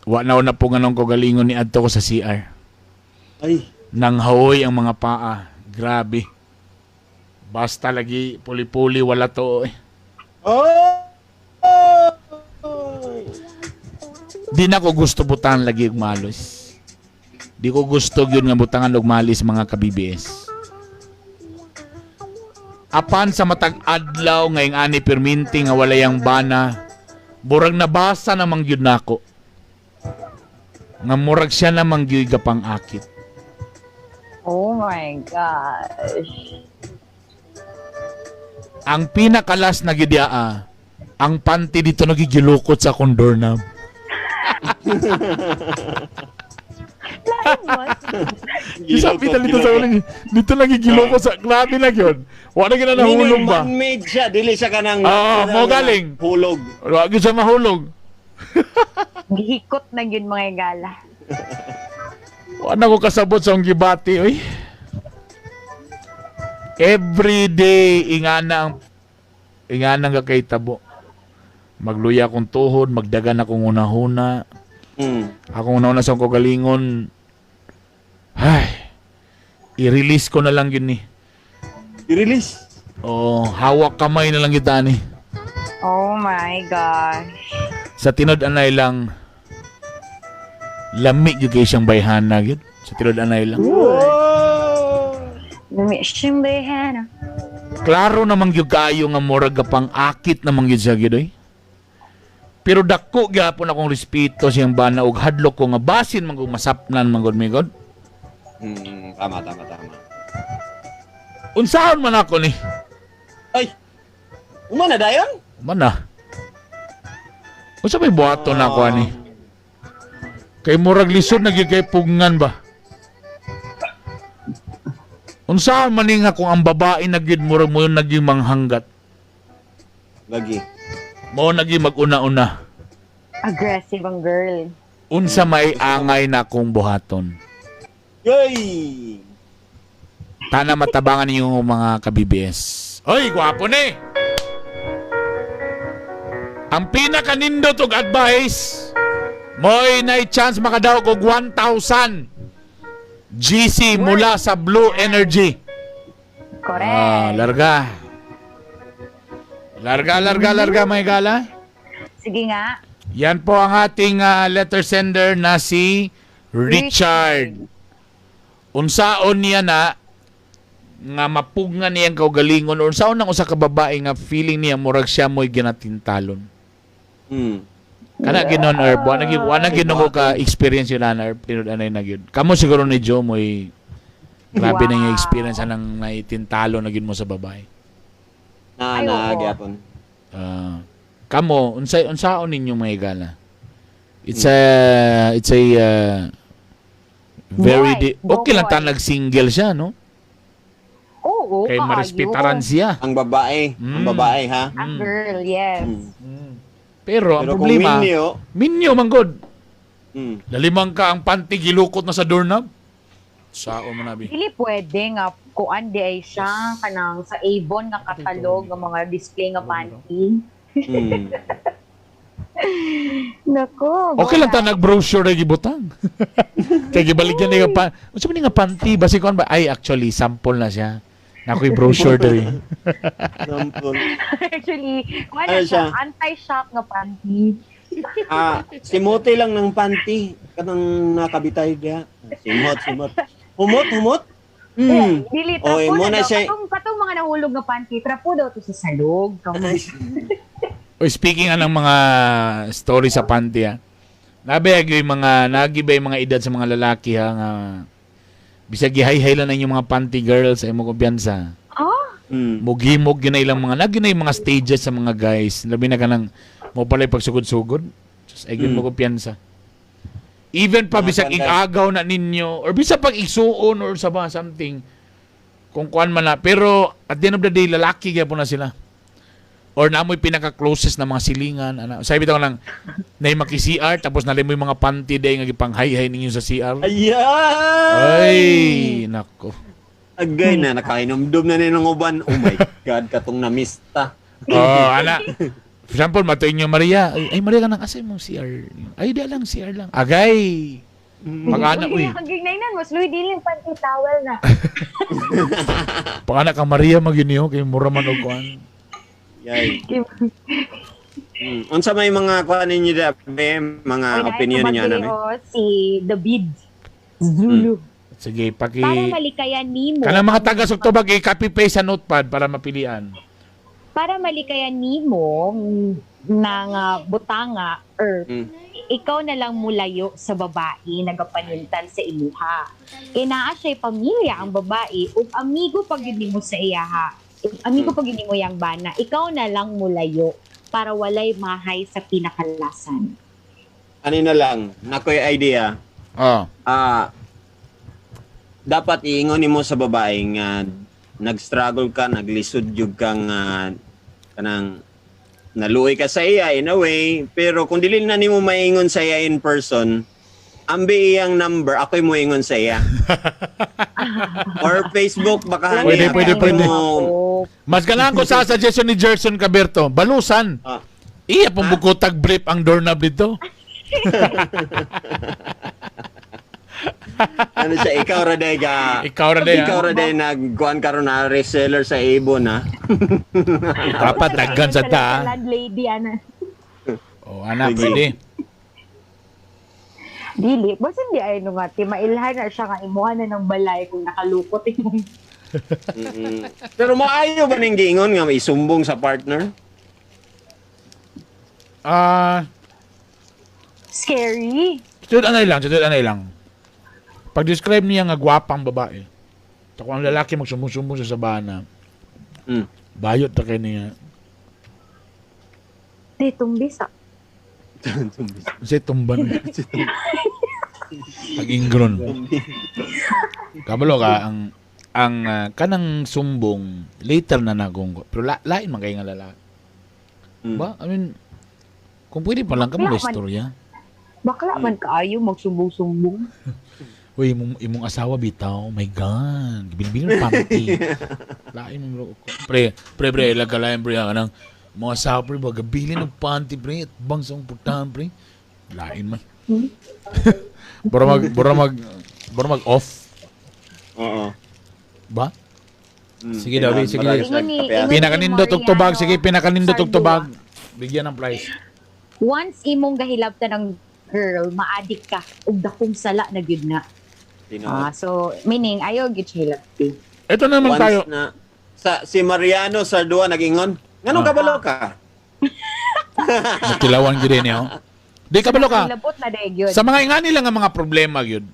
Wa na na po nganong kagalingon ni adto ko sa CR. Ay, Nang haoy ang mga paa. Grabe. Basta lagi puli-puli wala to eh. Oh! Di na ko gusto butangan lagi og malos. Di ko gusto gyud nga butangan og malis, mga ka-BBS. Apan sa matag adlaw ngayong ani perminti nga walay ang bana, murag nabasa namang gyud nako. Nga murag siya namang gyud gapang akit. Oh my gosh. Ang pinakalas na gyud yaa, ang panty dito nagigilukot sa akong doorknob. Lain mo. Isabi na dito sa uling, dito nagigilukot sa, grabe na gyud. Wala gyud na nahulog ba? Man-made siya, dili siya kanang Oo, mo galing. Hulog. Wala gyud siya mahulog. Gihikot na yun mga gala. Wala ko kasabot sa akong gibati, oy. Every day, ingana ang kakaytabo. Magluya akong tuhod, magdagan akong unahuna. Akong unahuna sa akong kagalingon. Ay, i-release ko na lang yun ni. I-release. Oh, hawak kamay na lang kita ni. Oh my gosh. Sa tinud-anay lang, lami gyud kay siyang bayhana gyud. Sa tinud-anay lang. Lami siyang bayhana. Klaro namang gyud kaayo nga murag ka pang akit namang gyud siya gyud oy. Pero dako gyapon akong respeto siyang bana og hadlok ko nga basin man kung masapnan man gud mi god. Tama, tama, tama. Unsaon man ako ni? Ay! Uma na dayon? Man na. Unsa may buhaton na ako ani? Kay murag lisod na gyud kay pugngan ba? Unsaon man ni nga kung ang babae na gyud murag mo naging manghanggat. Lagi. Mao naging mag-una-una. Aggressive ang girl. Unsa may angay na akong buhaton? Yay! Tana matabangan ninyo mga ka-BBS. Oy, gwapo ni! Ang pinakanindot og advice, mo'y na chance makadaog og 1,000 GC mula sa Blue Energy. Correct. Ah, larga. Larga, larga, larga, mga higala. Sige nga. Yan po ang ating letter sender na si Richard. Unsaon niya na nga mapugngan niyang kaugalingon or unsaon ang usa ka babae nga feeling niya murag siya mo'y ginatintalon. Kana ginon, Herb, wa na gyud ko ka experience yun ana, Herb, tinud anay na gyud. Kamo siguro ni Joe mo'y grabe na yung experience anang naitintalo na gyud mo sa babae. Na Ay, na oo. gyapon. Ah, kamo unsay unsaon ninyo, mga higala? It's a very Boy, okay lang boy. ta nag-single siya, no? Oo, Kay kaayo. marespetaran siya. Ang babae, ang babae ha. Ang girl, yes. Pero ang Pero kung problema, minyo, minyo man gud. Lalimang ka ang panty gilukot na sa doorknob. Sao man abi. Dili pwede nga kuan di ay siya kanang sa Avon nga katalog nga mga display nga panty. Nako. Okay lang ta nag-brochure ra gibutang. Kay gibaligyan ni nga pa. Unsa man ni nga panty basi kuan ba? Ay, actually sample na siya. Nakoy brochure diri. Sampol. Actually, kuan Ano na siya, siya? anti-shock nga panty. Ah, simote lang ng panty kanang nakabitay diha. Simot, simot. Humot, humot. Dili Oy, trapo mo na na daw. siya- Katong mga nahulog nga panty, trapo daw to sa salog. Oy, speaking anang mga story sa panty ha. Nabiyag yung mga nagiba yung mga edad sa mga lalaki ha nga bisag gihayhay lang na inyong mga panty girls ay mo kumpiyansa. Ha? Mugimog yun na ilang mga nagi na yung mga stages sa mga guys. Labi na kanang mo pala pagsugod-sugod. Just ay mo kumpiyansa. Even pa Mga bisag panday. igagaw na ninyo or bisag pag igsuon or sa ba something kung kuan man na, pero at the end of the day lalaki gyapon na sila. Or namoy pinaka-closest na mga silingan ana. Sabi bitaw lang nay maki-CR tapos nalimo yung mga panty day nga gipanghay-hay ninyo sa CR. Ayan! Ay, nako. Agay na, nakainomdom na ni ng uban. Oh my God, katong namista. Oh, ana. For example, matuin nyo Maria. Ay, ay Maria ka nang asa mong CR. Ay, di lang, CR lang. Agay. Pag-ana, uy. Ang ginainan, mas luwi dili yung panty towel na. Pag-ana kang Maria magyuniho kay mura man og kuan. Yay. Unsa may mga kuan ninyo da, be? Mga Uy, opinion ninyo dahil ana, be? si David Zulu. Sige, paki Para malikayan nimo. Kanang mga taga Sugtubag, i-copy paste sa notepad para mapilian. Para malikayan nimo ng butanga or ikaw na lang mulayo sa babae nagapanintal sa imuha. Kay naa siya'y pamilya ang babae ug amigo pag yun nimo sa iyaha. Amigo pag yun nimo yang bana, ikaw na lang mulayo para walay mahay sa pinakalasan. Ano na lang, nakoy idea. Oh. Ah, dapat iingon nimo sa babae nga nag-struggle ka, naglisod jud ka nga kanang naluoy ka sa iya in a way, pero kung dili na nimo maingon sa iya in person, ambi iyang number, ako'y moingon sa iya. Or Facebook baka Pwede, niya, pwede, ako'y pwede. mo- Mas ganahan ko sa suggestion ni Gerson Caberto. Balusan. Ah. Iya pong bukotag brief ang doorknob dito. Ano siya, ikaw ra day ga. Ikaw ra day, Ikaw ah. ra day nagkuan karon na reseller sa Avon ha. Dapat daggan sa ta. ah. Landlady, ana. Oh, ana, Sige. pwede. Dili, basta hindi ay no nga, ti mailhan na siya nga imuha na ng balay kung nakalukot imong Pero maayo ba ning giingon nga may sumbong sa partner? Ah, scary. Stud anay lang, stud anay lang. Pag-describe niya nga gwapang babae. Tako ang lalaki magsumbong-sumbong sa sabana. Bayot ta kay niya. Di tumbisa. Kasi tumban. Pag ingron. Kabalo ka ang kanang sumbong later na nagong pero lain man kay nga lalaki. Ba? I mean, kung pwede pa lang ka mo Bakla man. istorya. Bakla man kaayo magsumbong-sumbong. Uy, imong asawa bitaw. Oh my God. Gibilbilin panty. Lain mo bro. Pre, pre, pre, lagalayan pre. Kanang mga asawa pre, ba, gabilin ng panty pre. At bang sa putahan pre. Lain man. Bora mag off. Oo. Ba? Sige daw, Tinuod, sige. marami siya Ingon ni- kapiyasan. Pinakanindot og tubag, sige, pinakanindot og Sardua. Tubag. Bigyan ng price. Once imong gahilabtan ang girl, maadik ka ug dakong sala na gyud na. Tinuod. Ah, so meaning ayaw gyud siya hilabti. Ito naman Once tayo. na sa si Mariano Sardua nagingon, nganong kabalo ka? Nagtilawan gyud niyo. Di kabalo ka. Hilabot na dahil gyud. Sa mga ingani lang ang mga problema gyud.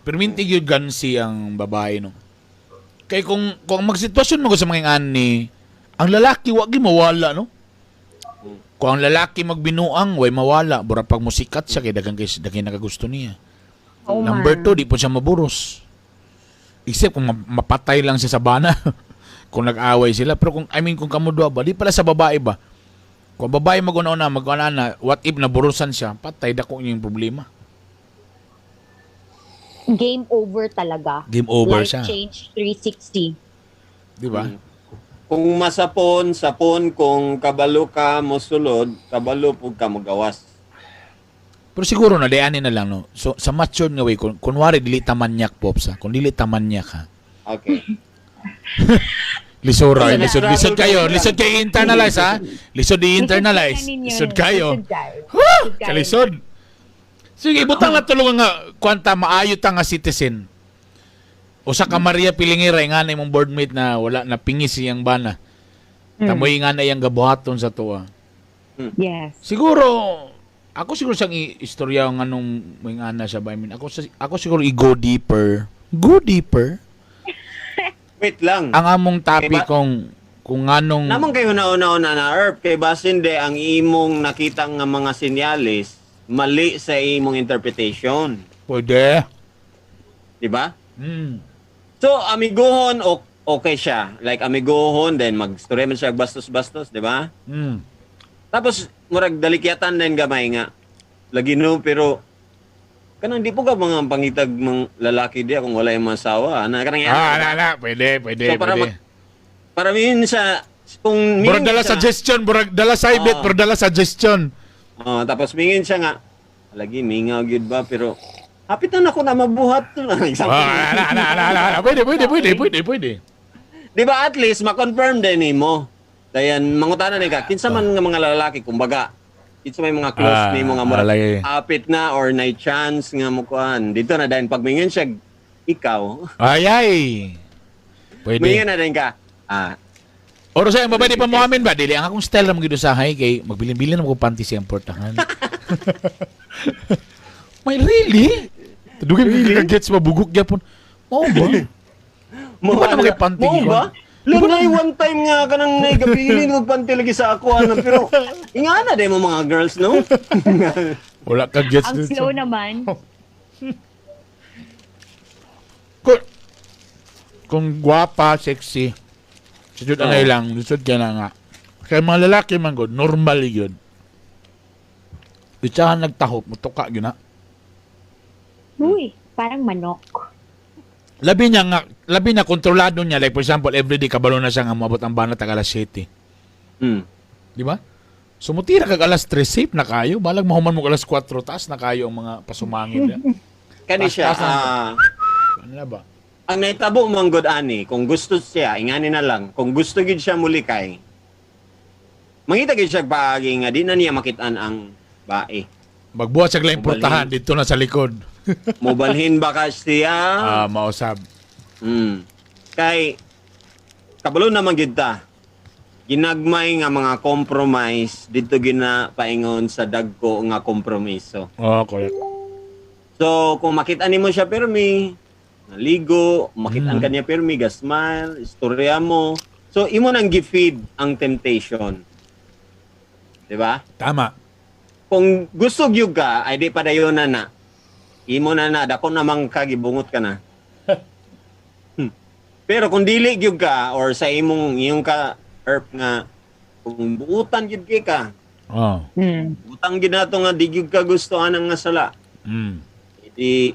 Perminti gyud gansi ang babae, no. Kay kung magsitwasyon mo ko sa mga ingani, ang lalaki wa gyud mawala, no. Kung ang lalaki magbinuang, way mawala, bura pag musikat siya kay daghang kay daghan nakagusto niya. Oh, Number man. 2, di po siya maburos. Except kung mapatay lang siya sa bana. Kung nag-away sila. Pero kung, I mean, kung kamo duha ba, di pala sa babae ba? Kung ang babae mag-una-una, mag-una na, what if naburusan siya, patay, dako niya yung problema. Game over talaga. Game over Life siya. change 360. Di ba? Kung masapon, sapon, kung kabalo ka mosulod, kabalo pug ka mogawas. Pero siguro na, dianin na lang, no? So, sa matured nga way, kung, kunwari, dili tamanyak, Pops, ha? Kung dili tamanyak, ha? Okay. Lisura, Kasi lisod, lisod kayo. na-struggle Lisod kayo internalize, ha? Lisod i-internalize. Lisod Lisod kayo. Lisod kayo. Huh! Lisod kayo. Kalisod. Sige, butang na tulungan nga kwanta maayo ta nga citizen. Usa ka Maria Pilingira nga na imong boardmate na wala na pingis iyang bana. Tamoy nga na iyang gabuhaton sa tuwa. Yes. Siguro ako siguro siyang istorya nga nung may ana siya ba? I mean, ako siguro i-go deeper. Go deeper. Wait lang. Ang among topic Diba? kung anong Namang kayo na-una-una na Erp, kay basin de ang imong nakita nga mga sinyalis mali sa imong interpretation, Pwede. di ba? Mm. So amigohon okay siya. Like amigohon then magstorya man siya og bastos-bastos, di ba? Mm. Tapos murag dalikyatan din gamay nga. Lagi no, pero kanang di po ka mga pangitag mga lalaki di kung wala yung asawa. Ana kanang Ah, ana, ana, pwede, pwede, So, para pwede. Para mingon siya kung Murag mingon dala siya, suggestion, murag dala side bet, Ah. murag dala suggestion. Oh, tapos mingon siya nga lagi mingaw gyud ba pero hapit na nako na mabuhat to. Example. Ah, ana, ana, ana, ana, ana. Pwede, pwede, pwede, pwede, pwede. Di ba at least ma-confirm din nimo. Dayan mangutana ni ka kinsa man nga mga lalaki kumbaga kinsa may mga close Ah, nimo nga murag alay. hapit na or nay chance nga mo kuan. Dito na dayon pag mingon siya ikaw. Ay, ay. Pwede. Mingon na din ka. Ah, Oro sa babae di pa mo amin ba? Dili ang akong style ra gyud usahay kay magbilin-bilin na ko panty siyang portahan. May really? Dugay really? Ka gets mabugok gyapon. Mao ba? Di ba na magay panty Mao gikon? ba? Lunay one time nga kanang naigabilin og panty lagi sa ako ano pero ingana din mo mga girls, no? Wala ka gets. Ang slow naman. Kung gwapa, sexy, sujud Oo. anay lang, lisod ka na nga. Kaya mga lalaki man gud, normal yun. Itsahan nagtahop, mutuka yun na. Uy, parang manok. Labi niya nga, labi na kontrolado niya. Like for example, everyday kabalo na siya nga moabot ang bana tag alas 7. Di ba? So mutira kag alas 3, safe na kayo. Balag mahuman mo alas 4, taas na kayo ang mga pasumangin. Niya. Kani siya Taas-taas na. Ano na ba? Ang nahitabo man gud ani kung gusto siya ingani na lang kung gusto gid siya mulikay mangita gid siya paagi nga di na niya makitaan ang bae. Magbuhat siya laing portahan dito na sa likod. Mobalhin ba ka siya? Ah, mausab. Kay kabalo naman gid ta. Ginagmay nga mga compromise dito ginapaingon sa dagko nga kompromiso. Oh, correct. So kung makita nimo siya pirmi, naligo, makitaan ka niya pirmi, ga-smile, istorya mo. So imo nang gi-feed ang temptation. Di ba? Tama. Kung gusto gyud ka, ay di padayon na na. Imo na na, dako namang ka, gibungot ka na. Pero kung dili gyud ka or sa imong iyong ka erp nga kung buutan gyud kay ka, Oh. Butang gyud nato nga di gyud ka gusto anang nga sala. Di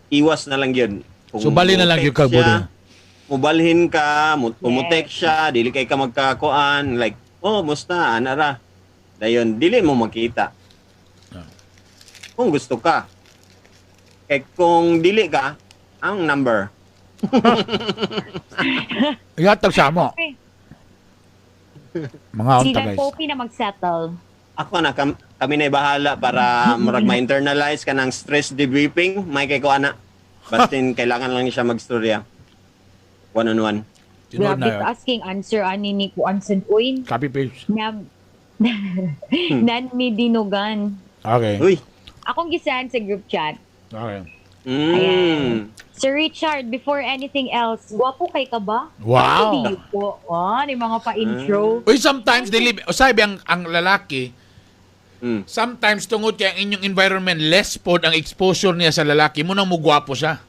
iwas na lang gyud. Kung So, bali na lang gyud ka, mo-text siya, Bude. mubalhin ka, umutext siya, dili kay ka magkakuan, like, oh, musta, ana ra. Dayon, dili mo makita. Kung gusto ka. Kay kung dili ka, ang number. Ihatag sa amo. Okay. Mga Si unta Dan guys. Poppy na mag-settle. Ako na kami na bahala para murag ma-internalize ka ng stress debriefing. May kay ko ana. Bastin kailangan lang siya magstorya. One on one. Tinuod Grabe na yun. asking answer ani ni kuan sad uy. Copy paste. Na nan mi dinugan. Okay. Uy. Akong gisend sa group chat. Okay. Mm. Sir Richard, before anything else, gwapo kay ka ba? Wow. Hindi po. Ah, ni mga pa-intro. Uy, sometimes dili sabi ang lalaki, sometimes tungod kay ang inyong environment less pod ang exposure niya sa lalaki mo nang mugwapo siya.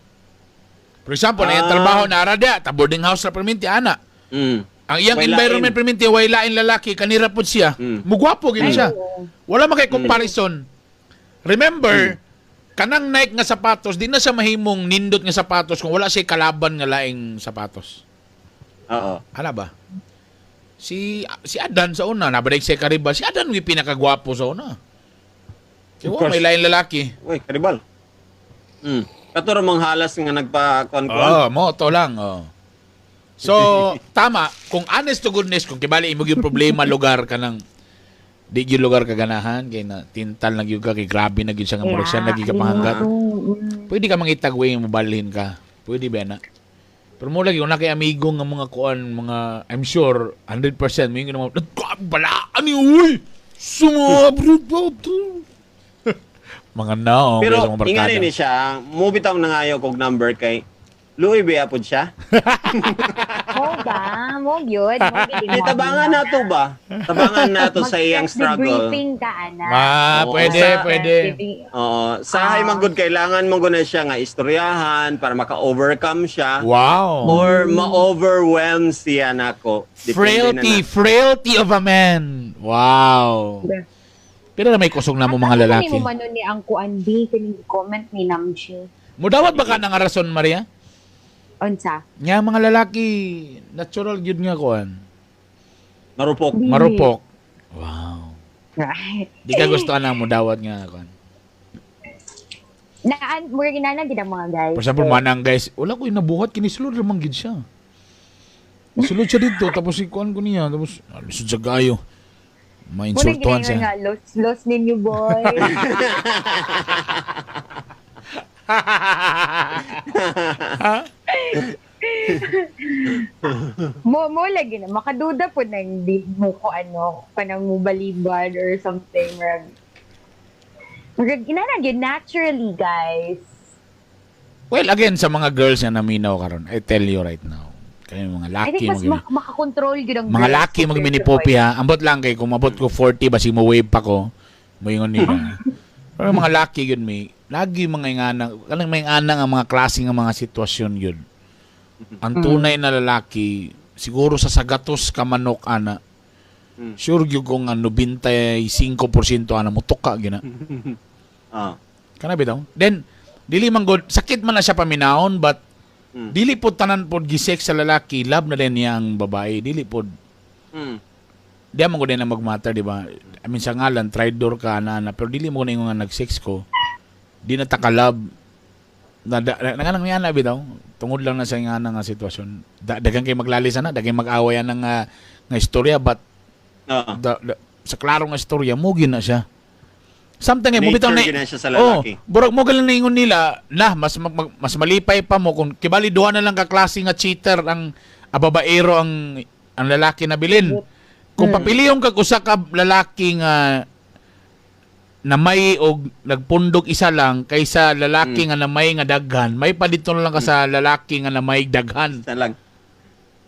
For example, ang iyang trabaho na ara dia, ta boarding house ra perminti ana. Ang iyang Way lain. environment perminti way lain lalaki kanira pod siya. Mugwapo gid Ay, siya. oo. Wala man kay comparison. Remember, kanang Nike nga sapatos, di na siya mahimong nindot nga sapatos kung wala siya kalaban nga laing sapatos. Oo. Ala ba? Si si Adan sa una, nabalik siya kariba. Si Adan yung pinakagwapo sa una. Kaya Of course. may lain lalaki. Uy, karibal. Katuro mong halas nga nagpa-kuan-kuan. Oh, mo to lang. Oh. So, tama, kung honest to goodness, kung kibali imo gyud problema lugar ka ng di gyud lugar ka ganahan kay na tintal na gyud ka kay grabe na gyud siya nga murag siya na gyud ka pahanggat. Pwede ka mangitag way mobalhin ka. Pwede ba na? Pero mo lagi una kay amigo nga mga kuan mga I'm sure 100% mo yung mga balaan ni uy. Sumabro mga naong Pero sa mga barkada. ingani ni siya, mo bitaw nangayo kog number kay Luoy ba pod siya? Mo ba? Mo gyud. Mo gyud. Di tabangan na to ba? Tabangan na to sa iyang struggle. Mag-briefing ka, ana. Ma, Oo. pwede, pwede. Oo, sa hay man gud kailangan mo gud na siya nga istoryahan para maka-overcome siya Wow. or ma-overwhelm siya nako. Depende na Frailty, na. frailty of a man. Wow. Pero na may kusog na mo mga lalaki. Ano mo man ni ang kuan di kining comment ni Namchi. Mudawat ba ka ng rason, Maria? Unsa? Nga mga lalaki, natural gyud nga kuan. Marupok. Dili. Marupok. Wow. Right. Di ka gusto na mudawat nga kuan. Naan mo ginana gid ang mga guys. For example, manang guys, wala ko inabuhat kini sulod ra man gid siya. Sulod siya dito tapos si kuan ko niya tapos lisod siya kayo. Muna Mainsultuhan ginayon siya. nga los los ninyo boy. Mo mo lagi na makaduda po na hindi mo ko ano kanang mo balibad or something murag murag inana gyud naturally guys. Well, again, sa mga girls na naminaw karon, I tell you right now. Kayo mga I laki, think mas mga, makakontrol gyud ang mga girls laki compared mag to mini boys. popi ha. Ambot lang kay kung mabot ko 40 basig mo wave pa ko. Moingon nila. Pero mga laki yun may lagi mga ingana, kanang may ingana nga mga klase nga mga sitwasyon yun. Ang tunay na lalaki siguro sa sagatos ka manok ana. Sure gyud ko nga 95% ana mo tuka gyud na. Kana bitaw. Then dili man good, sakit man na siya paminahon but dili pod tanan pod gisex sa lalaki, love na din niya ang babae, dili pod. Di man ko din na magmatter, di ba? I mean, sa ngalan, traitor ka, na, na, pero dili mo na yung nga nag-sex ko. Di na takalab. Na, da, na, na, nga na, bitaw. Tungod lang na sa nga nga sitwasyon. Dagan kay maglalis na, dagan mag-away ng nga istorya, but sa klarong nga istorya, mo gyud na siya. Something eh, mo bitaw Nature na, gyud na siya sa lalaki. Oh, burag mo galing naingon nila, na mas mas malipay pa mo kung kibali duha na lang ka klase nga cheater ang ababaero ang lalaki na bilin. Kung papiliyon kag usa ka lalaki nga namay og nagpundok isa lang kaysa lalaki nga namay nga daghan, may pa dito na lang ka sa lalaki nga namay daghan. Sa lang.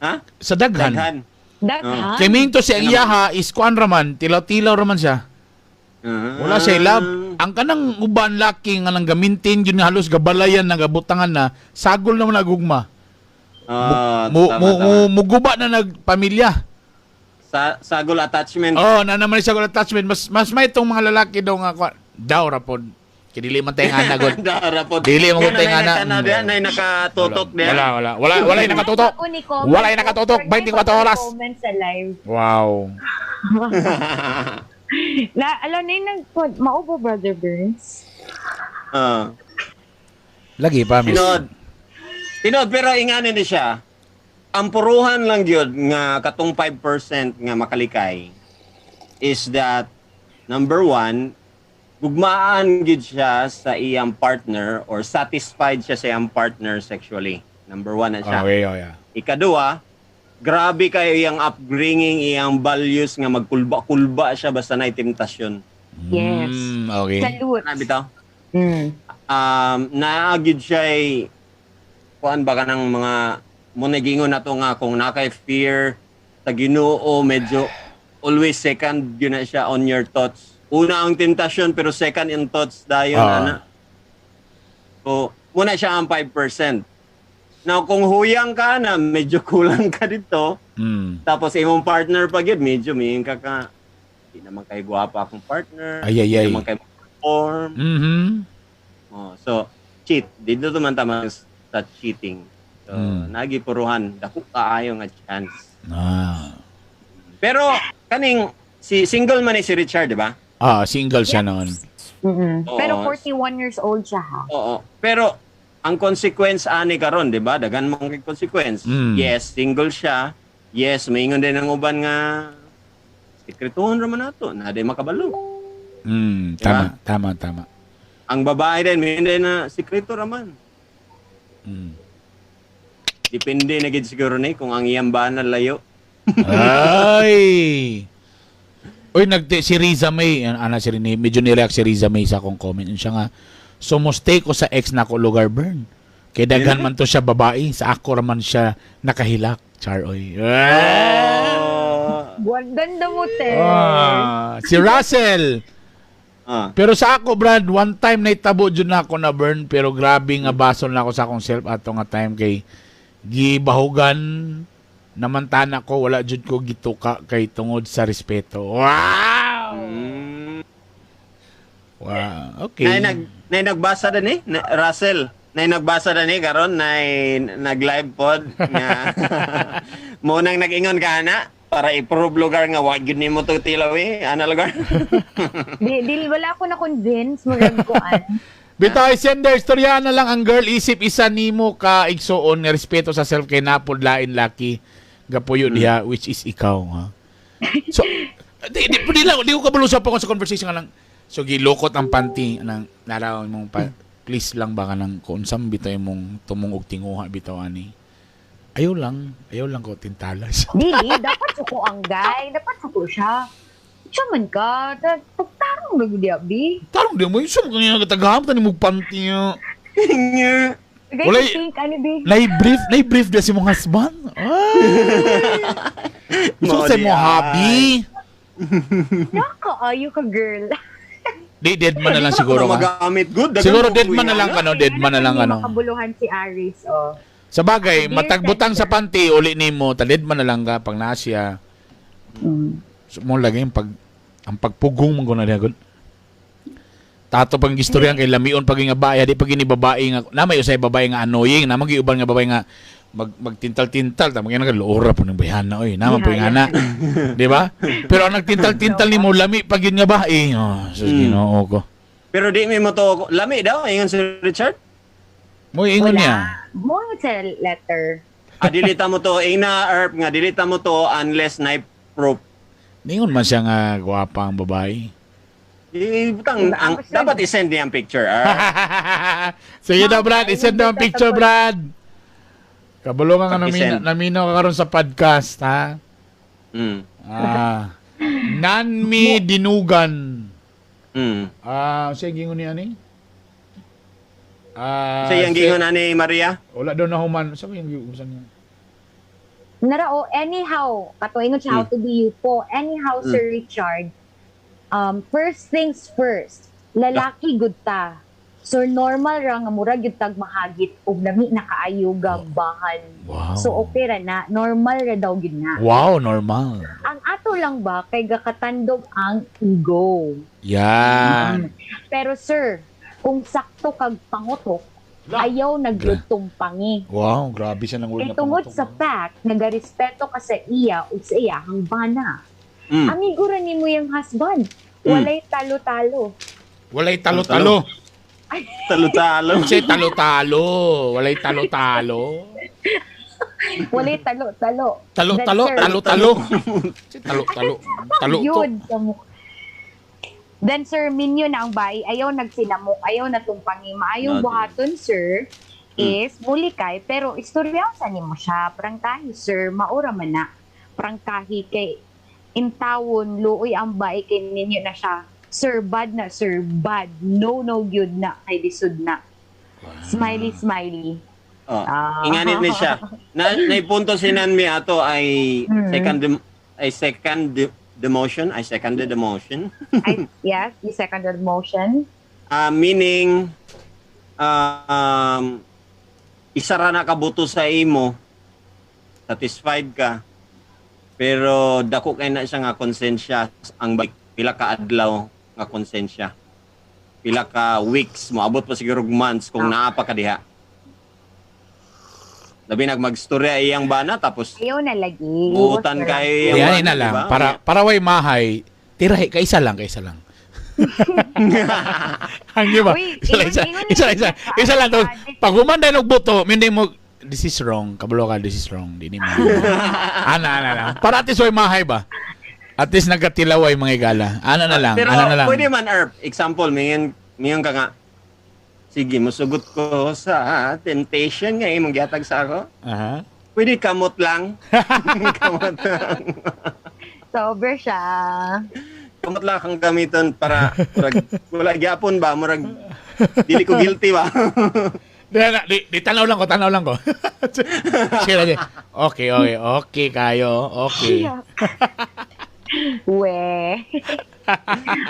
Ha? Sa daghan. Daghan. Daghan. Kay minto siya ang iyaha is kuan raman, tilaw-tilaw raman siya. Wala siya love. Ang kanang uban laki nga nang gamintin yun nga halos gabalayan na gabutangan na sagol naman nagugma. Ah, Mo tama, mo tama. mo muguba na nagpamilya. Sa sagol attachment. Oh, na naman siya attachment mas mas may itong mga lalaki daw nga daw ra pod. Kay dili man tayo nga nagod. Dara po. Dili mo Yan, kung nay ana. nakana diyan, nay nakatutok diyan. Wala wala wala wala yung nakatutok. Ako ni comment. Wala yung nakatutok 24 oras. Comment sa live. Wow. Na, alam na yung nag, maubo, Brother Burns. Ah. Lagi pa miss. Sinod. Tinuod, pero ingani ni siya. Ang puruhan lang gyud nga katong 5% nga makalikay is that number one, gugmaan gyud siya sa iyang partner or satisfied siya sa iyang partner sexually. Number one na siya. Okay, oh yeah. Ikaduha, grabe kayo iyang upbringing, iyang values nga magkulba-kulba siya basta na temptasyon. Yes. Okay. Salute. Ano bitaw? Mm. Naagid siya ay kuan ba ka ng mga mo nagingon na to nga kung nakay fear sa Ginoo, medyo always second yun na siya on your thoughts. Una ang temptasyon pero second in thoughts dayon ana. So, muna siya ang 5%. Now, kung huyang ka na, medyo kulang ka dito, tapos imong partner pa gyud, medyo miing ka ka, di naman kay gwapa akong partner, Ay, ay, di ay. naman kay perform. Oh, so cheat dito man tama sa cheating. So nagipuruhan dako kaayo nga chance. Pero kaning si single man ni si Richard, di ba? Ah, single siya noon. Oo. Pero 41 years old siya ha. Oo. Pero ang consequence ani karon, di ba? Daghan man kay consequence. Yes, single siya. Yes, maingon din ang uban nga sekretuhon ra man nato, na di makabalo. Diba? Tama, tama, tama. Ang babae din, maingon din na sekreto ra man. Depende na gid siguro ni kung ang iyang bana layo. Ay! Uy, nagte si Riza May, ana si Rene, medyo nireact si Riza May sa akong comment. Yun siya nga, so mo stay ko sa ex na ko lugar burn. Kay daghan man to siya babae, sa ako raman siya nakahilak. Char oy. Ah! Oh. Buwan, ganda mo, te. Ah, si Russell. Pero sa ako, Brad, one time naitabo jud na ako na burn, pero grabe nga basol na ako sa akong self ato nga time kay gibahugan naman tana ko, wala jud ko gituka kay tungod sa respeto. Wow! Wow, okay. Nay nagbasa din eh, na, Russell. Nay nagbasa din eh karon nay nag-live pod nga mo nang nag-ingon ka na para i-prove lugar nga wa gyud nimo to tilaw eh ana lugar. Di, wala ako na-convince. Murag ko, an. Bitaw, sender, istorya na lang ang girl, isip isa nimo ka igsuon nga respeto sa self kay napod lain laki gapuyo diha, which is ikaw ha. So di lang di ko kabalo sa pa sa conversation nga lang. So gilukot ang panty nang naraw mong pa, please lang baka nang kung unsam bitaw imong tumong og tinguha bitaw ani. Ayaw lang ko tintalas. Dili, dapat suko ang guy. Dapat suko siya. Siya man ka. Pagtarong na gud bi. Tarong di mo yung sum kanya katagaham tani mo panty. Guys, think, ano, bi? Nai-brief na si mong husband. Ay. Gusto Mao sa di mo ay. hobby. Nakaayo ka, girl. Di, dead man na lang siguro ka. Magamit good. Daghan Siguro mo dead man na lang ka, no? Dead man na lang ka, no? Makabuluhan si Aris, oh. Sa bagay, Dear matagbutang sa sender. panty, uli nimo, ta dead man na lang ka pag naa siya. So, mo lagi yung pag, ang pagpugong mo na diha. Tato pang istorya kay lamion pag nga babae, di pag ini babae nga na may usay babae nga annoying, na may uban nga babae nga magtintal-tintal ta mga nagaloora po ng bayhana oy, naman po yung ana. Di ba? Pero ang nagtintal-tintal nimo lami pag yun nga bae. Oh, sus Ginoo ko. Pero di mi mo to lami daw ingon si Richard. Mo ingon Wala. niya. More sa letter. Ah, dilita mo to ina erp nga dilita mo to unless na proof. Ningon man siya nga gwapa ang babae. Butang ang, dapat i-send niya ang picture. Ah. Sige daw, Brad. I-send daw ang picture, Brad. Kabalo ka nga Pag-isend. namina ka karon sa podcast, ha? Ah. Nanmi Dinugan. Ah, siya gingon niya ni? Ah, Siya yung gingon ani Maria? Wala daw na human. Sa yung gingon niya? Nara, oh, anyhow, katuingon siya how to be you po. Anyhow, Sir Richard, first things first, lalaki gud ta. So normal ra nga murag gyud tag mahagit og lami na kaayo gambahan. Wow. So okay ra na, normal ra daw gyud na. Wow, normal. Ang ato lang ba kay gakatandog ang ego. Yan. Pero sir, kung sakto kag pangutok, ayaw naglutong pangi. Wow, grabe siya ng word Kay na tungod pangutok. sa fact, nagarespeto ka sa iya ug sa iyahang bana. Amigo ra nimo yung husband. Walay talo-talo. Walay talo-talo. Talo-talo. Kasi talo-talo. Walay talo-talo. Walay talo-talo. Talo-talo, Then, sir, talo-talo. Kasi talo-talo. Talo to. Yun. Then sir, minyo na ang bayi, ayaw nagsinamok, ayaw na tumpangi. Maayong Grabe. buhaton, sir, is mulikay, pero istorya sa nimo siya. Prangkahi, sir, maura man na. Prangkahi kay intawon, luoy ang bayi kay ninyo na siya. Sir, bad na, sir, bad. No, no, good na. Kay lisod na. Smiley, smiley. Oh, Ah. inganit ni siya. Na naipunto si Nanmi ato ay second the motion, I seconded the motion. Yes, you seconded motion. Meaning isa ra na kabuto sa imo, satisfied ka. Pero dako kay na siya nga konsensya ang bike. Pila ka adlaw nga konsensya. Pila ka weeks, moabot pa siguro og months kung naa pa ka diha. Labi nag magstorya iyang bana tapos Ayaw na lagi. buutan kay iyang Yan bana, na lang. diba? Para way mahay, tirahi, kaisa lang, kaisa lang. Ang ba? Uy, Isa lang, isa, ingon isa, ni isa, siya. isa lang. Tapos, pag humanda og buto, hindi mo, this is wrong. Kabalo ka, this is wrong. Di ni mo. Ana, ana lang. Para at least way mahay ba? At least nagkatilaway mga igala. Ana na lang, Pero ana na lang. pwede man, Erp. Example, mingon ka nga, sige, musugot ko sa temptation nga imong gihatag sa ako. Aha. Pwede kamot lang. Kamot lang. Sober siya. Kamot lang kang gamiton para murag, wala gyapon ba murag dili ko guilty ba. Di, tanaw lang ko, tanaw lang ko. Sige, sige. Okay kayo. Okay. We.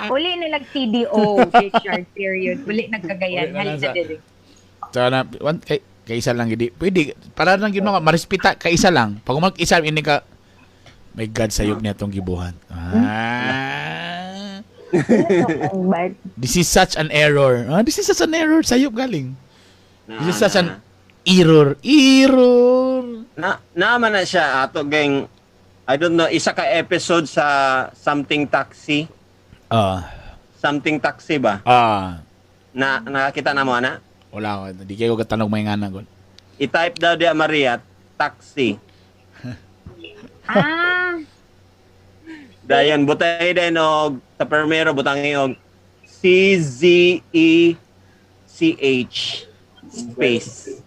Uli na lang TDO, Richard, period. Uli nagkagayan. Uli na lang Halin sa diri. Sana, one, kay isa lang gidi. Pwede, para lang yun mga, marespita, kay isa lang. Pag mag-isa, ini ka, my God, sayop niya itong gibuhan. Ah. But, This is such an error. Ah, this is such an error. Sayop galing. This is such an Na, error. Error. na naman na siya ato gang, I don't know, isa ka episode sa Something Taxi. Something Taxi ba? Na nakakita na mo ana? Wala ko. Di kayo katanong may nga na. I-type daw di Maria taxi. Dayon butay din og sa permero butangi og C Z E C H space.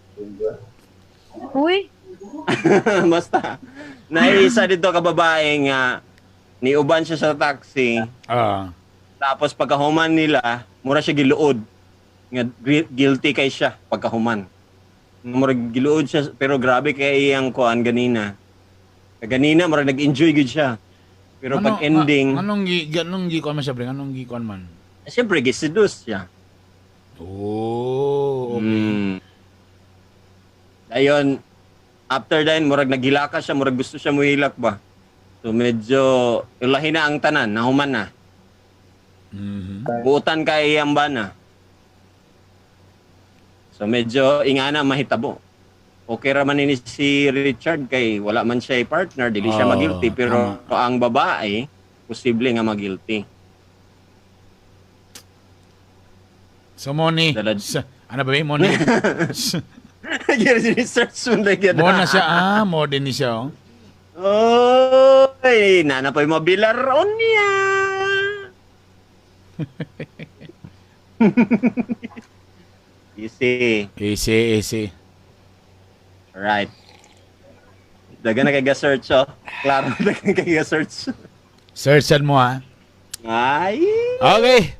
Uy. Basta naisa dito ka babae nga niuban siya sa taxi. Tapos pagkahuman nila, mura siya giluod. Nga guilty kay siya pagkahuman. Mura giluod siya pero grabe kay iyang kuan ganina. Ganina mura nag-enjoy gid siya. Pero pag ending, Anong gi kuan man siya, pre? Anong gi kuan man? Siyempre giseduce siya. Oh, okay. Dayon after then murag naghilaka siya, murag gusto siya muhilak ba. So medyo ulahi na ang tanan, nahuman na. Buutan kay iyang bana. So medyo ingana mahitabo. Okay ra man ni si Richard kay wala man siya partner, dili siya Oo, magilty pero ang babae posible nga magilty. So mo ni ano ba mo ni? Research mo na gyud. Mo na siya mo din ni siya. Oh. Oy, nana pa'y mabilaron niya. Easy. Easy, easy. Alright. Daga na kay ga-search, oh. Klaro, daga na kay ga-search. Searchan mo, ha? Ay! Okay.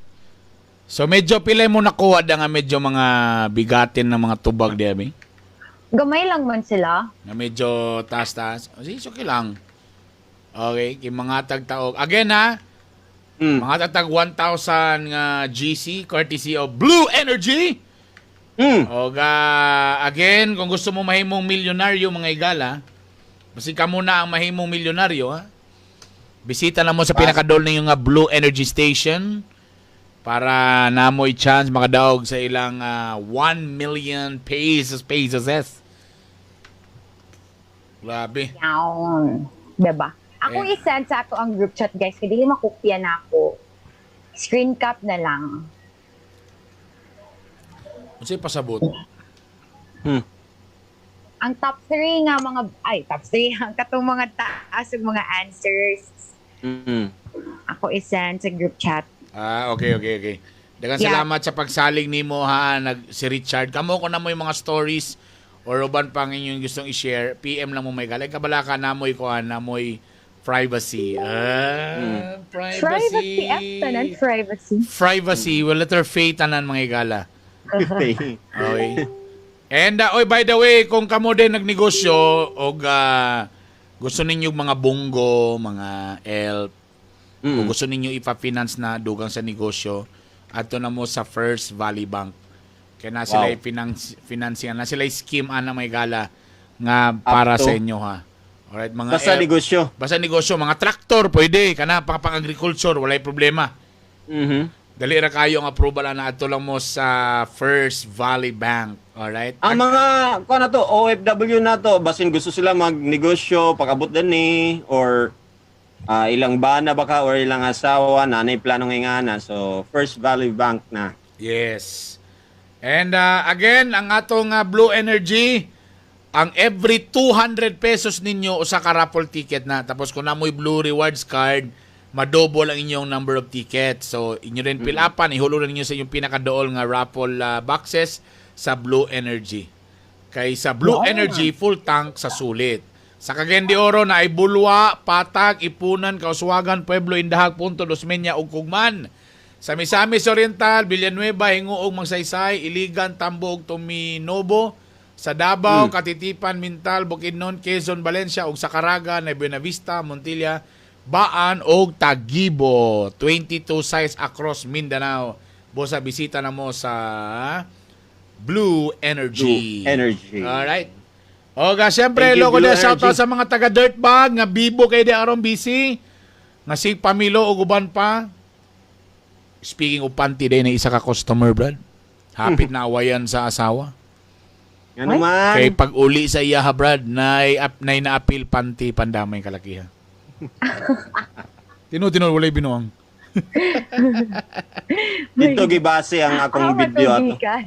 So medyo pila mo nakuha da nga medyo mga bigatin ng mga tubag di abi. Gamay lang man sila. Na medyo taas-taas. O, sige, okay lang. Okay, kay mga tagtaog. Again ha, mga tagtag 1,000 nga GC courtesy of Blue Energy. Oga, again, kung gusto mo mahimong milyonaryo mga igala, basi ka muna ang mahimong milyonaryo ha. Bisita na mo sa pinakadol ninyo nga Blue Energy Station para namoy chance makadaog sa ilang 1 million pesos yes. Grabe. Yawn. Diba? Ako Eh. i-send sa ato ang group chat, guys. Kaya dili makopya na ako. Screen cap na lang. Unsay pasabot? Ang top 3 nga mga, ay, top 3, ang katong mga taas ug mga answers. Ako isend sa group chat. Ah, okay. Daghang salamat sa pagsalig nimo ha, nag si Richard. Kamo ko na mo yung mga stories or uban pang inyong gustong i-share, PM lang mo may galay. Kabala ka namoy kuan, namoy privacy. Ah, privacy. Privacy, F tanan, privacy. Privacy, well, letter F tanan mga igala. Okay. And oy, by the way, kung kamo din nagnegosyo og gusto ninyo mga bunggo, mga help, kung gusto ninyo ipa-finance na dugang sa negosyo, adto na mo sa First Valley Bank. Kaya na sila finance financing na sila scheme ana may gala nga para Up to. sa inyo ha. Alright, mga Basta help. negosyo. Basta negosyo, mga traktor pwede kana pang agriculture, walay problema. Dali ra kayo ang approval na adto lang mo sa First Valley Bank. Alright? Ang mga kuan na to, OFW na to, basin gusto sila magnegosyo, pag-abot din ni or ilang bana baka or ilang asawa na nay plano nga na. So First Valley Bank na. Yes. And again, ang atong Blue Energy, ang every 200 pesos ninyo usa ka raffle ticket na. Tapos kung namoy Blue Rewards card, madouble ang inyong number of tickets. So inyo rin pilapan, ihulog na ninyo sa inyong pinakadool nga raffle boxes sa Blue Energy. Kay sa Blue Energy, full tank sa sulit. Sa Cagayan de Oro na ay Bulwa, Patag, Ipunan, Kauswagan, Pueblo, Indahag, Punto, Osmeña ug Kugman. Sa Misamis Oriental, Villanueva, Gingoog, Magsaysay, Iligan, Tambo ug Tominobo. Sa Davao, Catitipan, Mintal, Bukidnon, Quezon, Valencia ug sa Caraga, na Buenavista, Montilla, Baan ug Taguibo. 22 sites across Mindanao. Bosa bisita na mo sa Blue Energy. Blue Energy. Alright. Oga, syempre, Thank you, loko Blue na shout out Energy. sa mga taga Dirtbag nga bibo kay di aron busy. Nga sig pamilo ug uban pa. Speaking of panty day na isa ka customer, brad. Hapit na awayan sa asawa. Nga naman. Kay pag uli sa iya ha, brad, nay up nay naapil panty pandamay kalakiha. Tino tino walay binuang. Dito gibase ang akong video ato. Matubigan.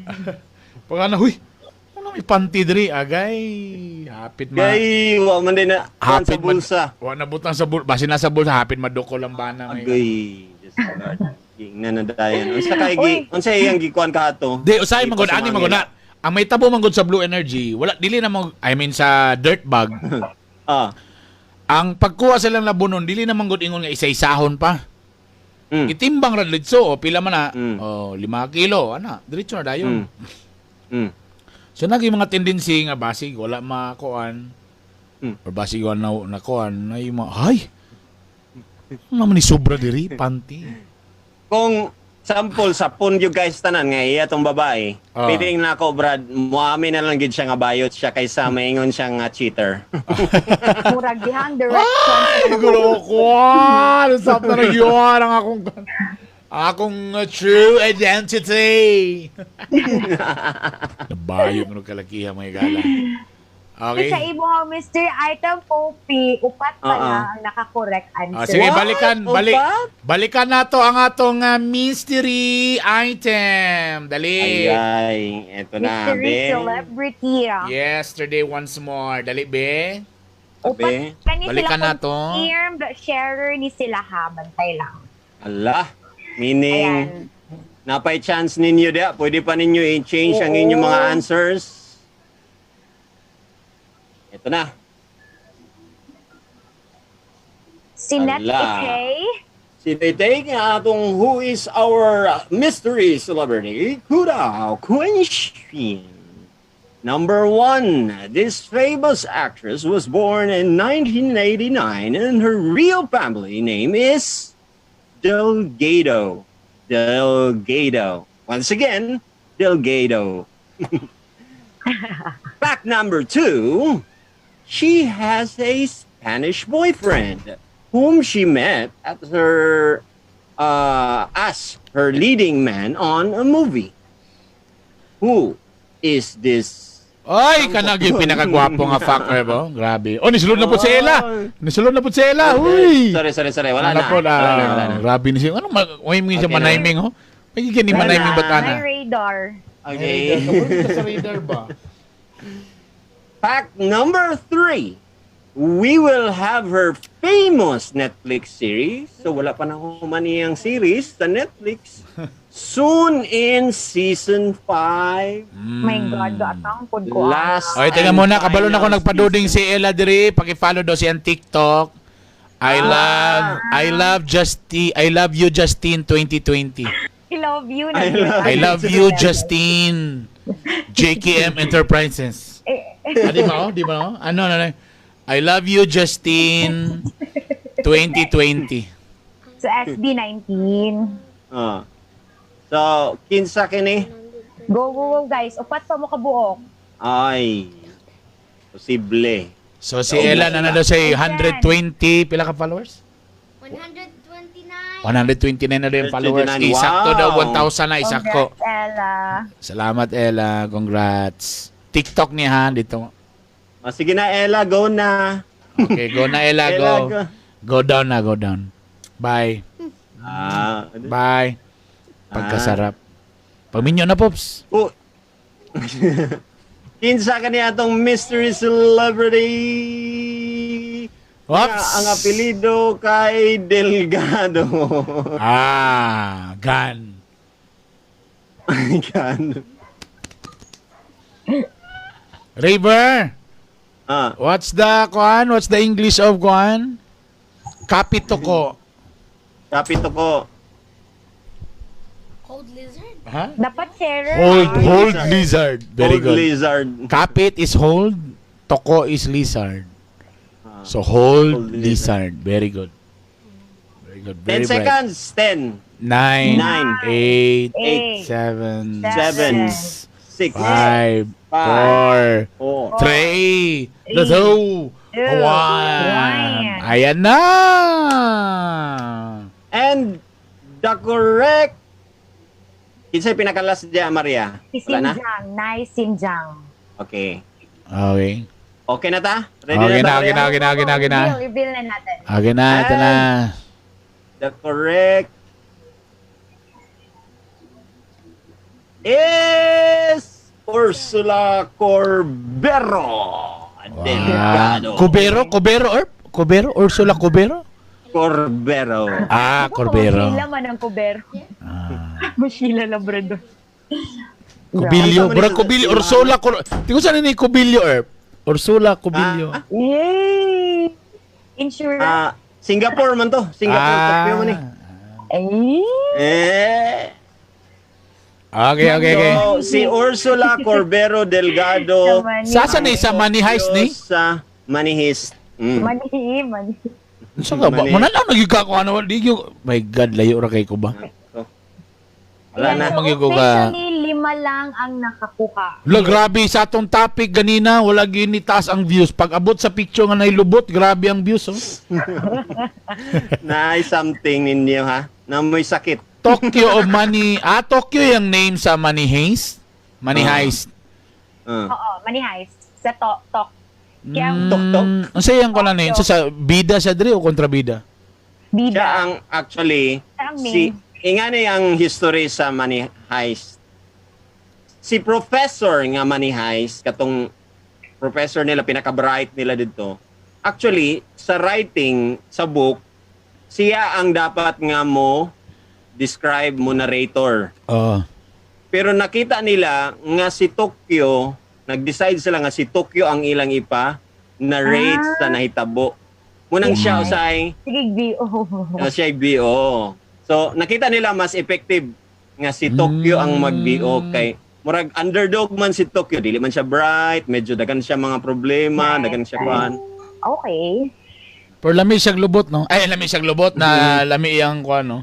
Pag ano, huy, ano may panty diri agay. Hapit ma. Kay wa man din na kuan sa Hapit bulsa. Wa na butang sa bulsa. Basi nasa bulsa hapit madukol ang bana. May. Agay. Diyos ko, Lord. Gingnan na dayon. Unsa kay gi Uy. unsa iyang gikuan ka ato? Di usay man gud ani man gud na. Ang may tabo man gud sa Blue Energy, wala dili na mo, I mean sa dirt bag. Ang pagkuha silang labunon dili na man gud ingon nga isa-isahon pa. Itimbang ra diretso o pila man na, oh, 5 kilo ana, diretso na dayon. So nagi mga tendency nga basig wala makuan or basig wala na nakuan na yung mga ay ano naman ni sobra diri panty. Kung sample sa pun you guys tanan nga iya tong babae. Piling na ako Brad, muami na lang gid siya nga bayot siya kaysa maingon siya nga cheater. Murag dihang direction. Ay, gulo ko. Sap na nagyuan ang akong true identity. Nabayot mo kalakiha mga gala. Okay. Sa imo ang Mr. Item Poppy, upat pa lang ang naka-correct Ah, answer. sige, What? balikan, balik. Upat? Balikan nato ang atong mystery item. Dali. Ay ay, eto na Mystery be. celebrity. Yesterday once more. Dali, be. Upat Be. kani Balikan sila na to. confirmed sharer ni sila ha, bantay lang. Ala, meaning Ayan. napay chance ninyo dia, pwede pa ninyo i-change ang inyong mga answers. Ito na. Si Net Ala. Itay, Si Tete nga atong who is our mystery celebrity, Kuda Question. Number one, this famous actress was born in 1989 and her real family name is Delgado. Delgado. Once again, Delgado. Fact number two, she has a Spanish boyfriend whom she met at her as her leading man on a movie. Who is this? Ay, kanag yung pinakagwapo nga fucker bo. Grabe. Oh, nisulod na po si Ella. Nisulod na po si Ella. Uy. Sorry, sorry, sorry. Wala Ano na. po na. Wala na, wala na. Grabe ni siya. Ano, uy, mo siya Okay na. manayming, ho? May gani Wala manayming na. batana. may radar. Okay. Radar. Kabalo ka sa radar ba? Fact number 3. We will have her famous Netflix series. So wala pa na human iyang series sa Netflix. Soon in season 5. My God, gaatang pod ko. Last Oy, teka and muna, kabalo na ko final nagpaduding season. si Ella diri, paki-follow daw siya ang TikTok. I love Justine, I love you, Justine 2020. I love you. I love I love you, Justine. JKM Enterprises. Ah, di ba? Oh? Di ba? Oh? Ano, ano, ano? I love you, Justine 2020. Sa SB19. Ah. So, kinsa kini? Go, go, go, guys. Upat pa mo kabuok. Ay. Posible. So si Ella na na daw siya 120 pila ka followers? 129. 129 na daw yung followers. 129. Isakto daw Wow. 1,000 na isakto. Congrats, Ella. Salamat, Ella, congrats. TikTok niya ha dito. Ah, sige na, Ella, go na. Okay, go na, Ella, Ella, go. go. Go down na, go down. Bye. Ah, Bye. Pagkasarap. Paminyo na, Pops. Oh. Kinsa kani atong mystery celebrity? Oops. Nga ang apelyido kay Delgado. Ah, gan. Gan. River, Ah, what's the kuan? What's the English of kuan? Kapito ko. Kapito ko. Cold lizard? Ha? Dapat sharer. Hold, ah. hold lizard. Very Old good. Lizard. Kapit is hold, toko is lizard. So hold, Hold lizard. Very good. Very good. 10 Very bright. seconds. 10, 9, 9, 8, Eight, 7, 7, 6, 5, 5, 4, 4. 3, 2, Two, 1. One. Ayan na! And the correct. Kinsay pinaka-last diya, Maria? Si Wala na? Sinjang. Nice Sinjang. Okay. Okay. Okay na ta? Ready Okay na, na, ta, okay Maria? na, okay na, okay na, okay na. Reveal, reveal na natin. Okay na, ito na. The correct is Ursula Corbero Delgado. Cubero, Cubero, or Cubero, Ursula Cubero? Corbero. Ah, Corbero. Sheila man ang Cubero. Sheila Labrador. Cubillo, Grabe. bro, Cubillo, Ursula, Tingko saan ni Cubillo, Erp? Ursula Cubillo. Ah, Yay! Insurance. Ah, Singapore man to. Singapore, Tokyo man eh. Ay! Eh. Okay. So, si Ursula Corbero Delgado Sa Money Sasa ni sa Money Heist ni? sa Money Heist. Money, money. Sa ka ba? Money. Mananaw naging ka ko ano, di gyud. My God, layo ra kay ko ba? So, wala na. So, Magyugo ka. officially, lima lang ang nakakuha. Lo, grabe sa atong topic ganina, wala gyud ni taas ang views. Pag abot sa picture nga nailubot, grabe ang views oh. Na something ninyo ha. Na may sakit. Tokyo of Money. Ah, Tokyo yung name sa Money Heist? Money Heist. Ah. Oo, Money Heist. Sa Tok Tok. Kaya Tok Tok. Ang sayang ko lang na yun. So, sa bida siya diri o kontrabida? bida. Siya ang actually Siya ang main. si ingani ang history sa Money Heist. Si professor nga Money Heist katong professor nila, pinaka-bright nila dito. Actually, sa writing sa book, siya ang dapat nga mo describe mo narrator. Oo. Pero nakita nila nga si Tokyo, nag-decide sila nga si Tokyo ang ilang ipa narrate sa nahitabo. Munang siya usay Sige, B.O. no, siya ay BO. So, nakita nila mas effective nga si Tokyo ang mag-BO kay murag underdog man si Tokyo, dili man siya bright, medyo dagan siya mga problema, dagan siya kuan. Okay. Pero lami siyang lubot, no? Ay, lami siyang lubot na lami iyang kuan, no?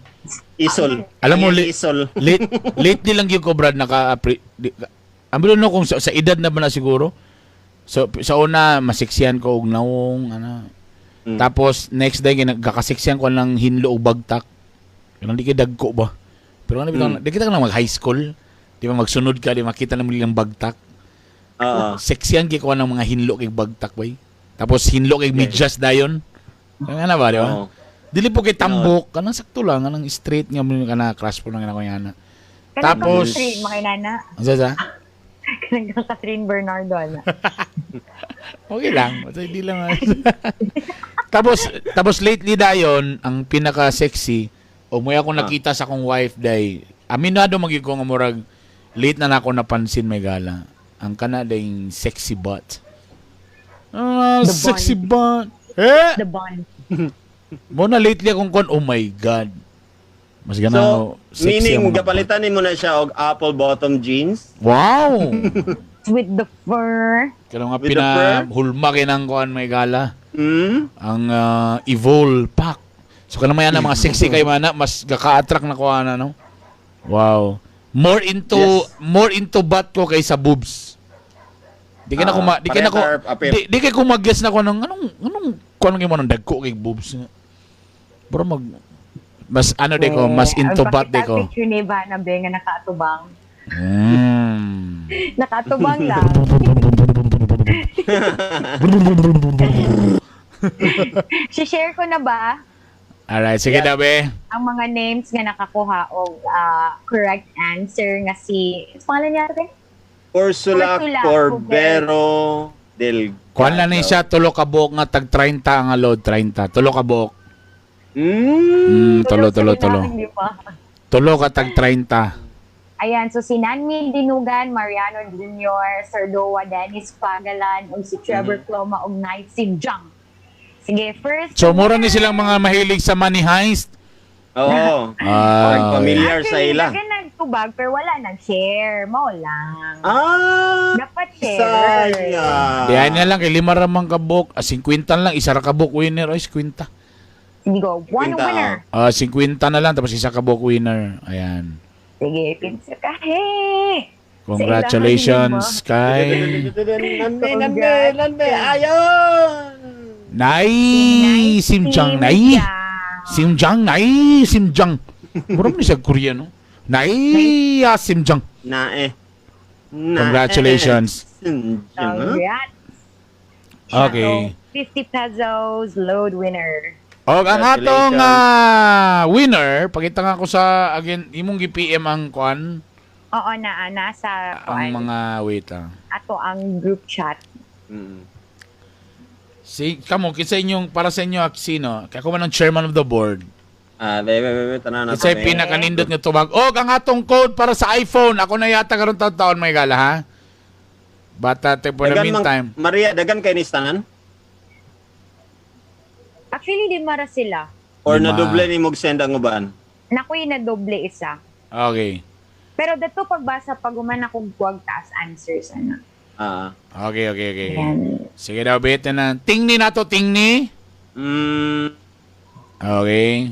Isol. Alam mo, Ang isol. Late, lately lang gyud ko, Brad, naka di, ambilo no kung sa edad na ba na siguro. So sa una masiksihan ko og nawong ana. Tapos next day gakasiksihan ko ng hinlo og bagtak. Kanang di kay dagko ba. Pero ano bitaw, di kita ka lang mag high school. Di ba magsunod ka, di makita na mo nilang bagtak. Oo. Seksihan kay ko ng mga hinlo kay bagtak bay. Tapos hinlo kay medyas dayon. Ano na ba, di ba? Oo. Dili po kay tambok, kanang sakto lang, kanang straight nga mo kana crush po lang ko yana. Kanang Catherine, mga inana. Ano sa? Kanang kang Kathryn Bernardo, ana. Okay lang. Basta hindi lang. Tapos lately dayon, ang pinaka-sexy, o may ako nakita sa akong wife day, aminado magyud ko nga murag, late na na ako napansin may gala. Ang kana dayng sexy butt. Ah, The sexy butt. Eh! The bond. Mo na lately akong kon, oh my God. Mas gana So, sexy meaning, ang mga gapalitan mo na siya og apple bottom jeans? butt. Wow! With the fur. Kaya nga With the fur? pinahulma kinang kuan may gala. Ang Evol Pack. So kanang may ana mga sexy kay mana mas gaka-attract na ko ana, no. Wow. More into more into butt ko kaysa boobs. Di ka na ko di ka na ko Pareha, appeal. di kay ko mag-guess na ko anong anong anong kuan mo nang dagko kay boobs nga. Bro mag mas ano di ko, mas Eh, into ang butt di pakita ko. picture ni Ivana be nga nakaatubang. Nakaatubang lang. Share ko na ba Alright, sige Yes. daw be. ang mga names nga nakakuha og correct answer nga si pangalan niya ate? Ursula, Ursula Corbero Delgado. Kuan lang ni siya tulo ka buok nga tag 30 ang load 30. Tulo ka buok. Tulo tulo tulo. Hindi pa. Tulo ka tag 30. Ayan, so si Nanmi Dinugan, Mariano Jr., Sardoa, Dennis Pagalan, ug si Trevor Cloma, ug Night Simjang. Sige, first. So mura ni silang mga mahilig sa money heist. Oo. Ah, Familiar sa Actually, ila. dagan nagtubag, pero wala nag-share. Mao lang. Dapat share. Sayang. Di ay na lang kay lima ra man ka buok, 50 lang isa ra ka buok winner ay 50. Sige, go. One 50, winner. Ah, 50 na lang tapos isa ka buok winner. Ayan. Sige, pinsa ka. Hey! Congratulations kay Nanme, nanme, nanme, ayon! Nai Simjang Nai. Simjang Nai Simjang. Mura man ni siya Korean no. Nai Simjang. Nae. Nae. Congratulations. Simjang, huh? Congrats. Okay. So, 50 pesos load winner. Og ang atong Congratulations. winner, pakita nga ko sa again imong gi-PM ang kuan Oo na, nasa ang kuan, mga wait ah. ato ang group chat. Si kamo kinsa inyong para sa inyo sino? Kay ako man ang chairman of the board. Ah, be, be, be, be, tanan na. Kinsay to, be. pinakanindot nga tubag. Og ang atong code para sa iPhone, ako na yata karon taon may gala ha. Bata te for the Dagan mang- meantime. Maria, dagan kay ni tanan? Actually, di mara sila. Or Lima. nadoble ni mog send ang uban? Nakoy na doble isa. Okay. Pero dato pagbasa pag human ako guwag taas answers ano. Okay. Ayan. Sige daw bete na. Tingni na to, tingni. Okay.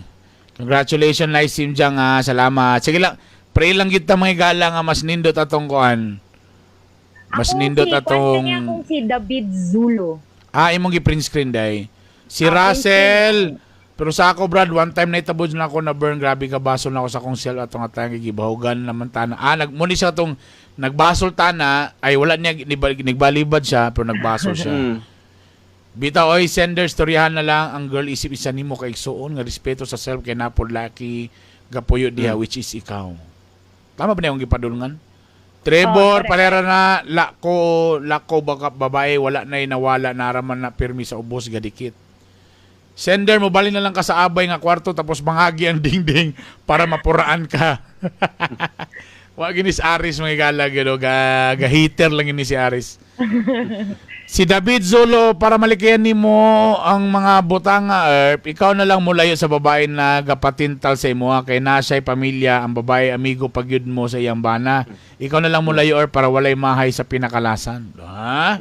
Congratulations, Lai Simjang ha. Salamat. Sige lang. Pray lang kita mga gala nga mas nindot atong kuan. Mas Ako nindot si, atong Kwan kanya akong si David Zulo. Ah, imong gi-print screen day. Si Ah, Russell. Pero sa ako, Brad, one time na itabod na ako na burn. Grabe ka basol na ako sa akong cell atong atang gibahugan naman tana. Ah, nag muni siya atong nagbasol tana ay wala niya nigbalibad siya pero nagbasol siya. Bitaw oy sender storyahan na lang ang girl isip isa nimo kay igsuon nga respeto sa self kay napod laki gapuyo diha which is ikaw. Tama ba na yung gipadulngan? Trevor, Oh, correct. palera na lako lako baka babae wala na nawala naraman na pirmi sa ubos gadikit. Sender mo bali na lang ka sa abay nga kwarto tapos manghagi ang dingding para mapuraan ka. Wa gini si Aris mga galag ga, ga hater lang gini si Aris. Si David Zolo, para malikayan nimo ang mga butanga, Erp, ikaw na lang mulayo sa babae na gapatintal sa imo kay na siya'y pamilya, ang babae amigo pagyud mo sa iyang bana. Ikaw na lang mulayo, Erp, para walay mahay sa pinakalasan. Ha?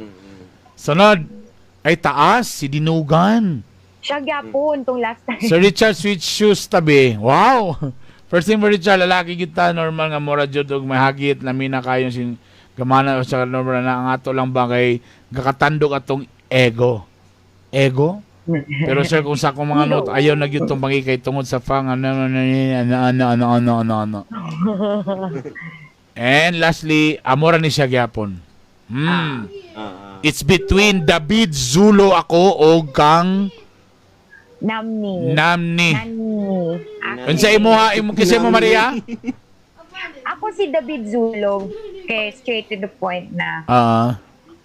Sunod, ay taas, si Dinugan. Siya gyapon tong last time. Sir Richard Sweet Shoes tabi. Wow! First thing for Richard, lalaki kita normal nga mura jud og mahagit na mina kayo sin gamana sa normal na ang ato lang ba kay gakatandog atong ego. Ego? Pero sir, kung sa akong mga note, ayaw na gyud tong pangikay tungod sa fang ano ano ano ano ano ano ano ano. And lastly, amora ni siya gyapon. It's between David Zulo ako o kang Namni. Namni. Nani. Unsa imo ha? Imo kasi mo Maria? Ako si David Zulog, kay straight to the point na.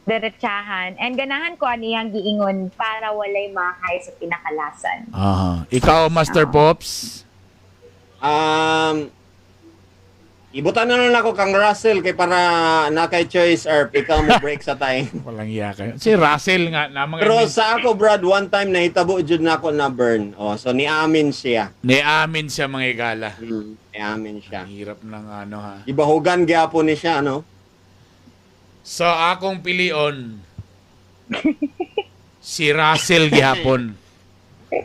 Diretsahan. And ganahan ko aniyang giingon para walay mahay sa pinakalasan. Aha. Ikaw, Master Pops? Ibutan na lang ako kang Russell kay para na kay choice or ikaw mo break sa time. Walang iya kayo. Si Russell nga na mga Pero sa ako, Brad, one time nahitabo jud na ako na burn. Oh, so niamin siya. Niamin siya, mga igala. Niamin siya. Ang hirap ng ano ha. Ibahugan gyapon ni siya, no? So akong pilion si Russell gihapon.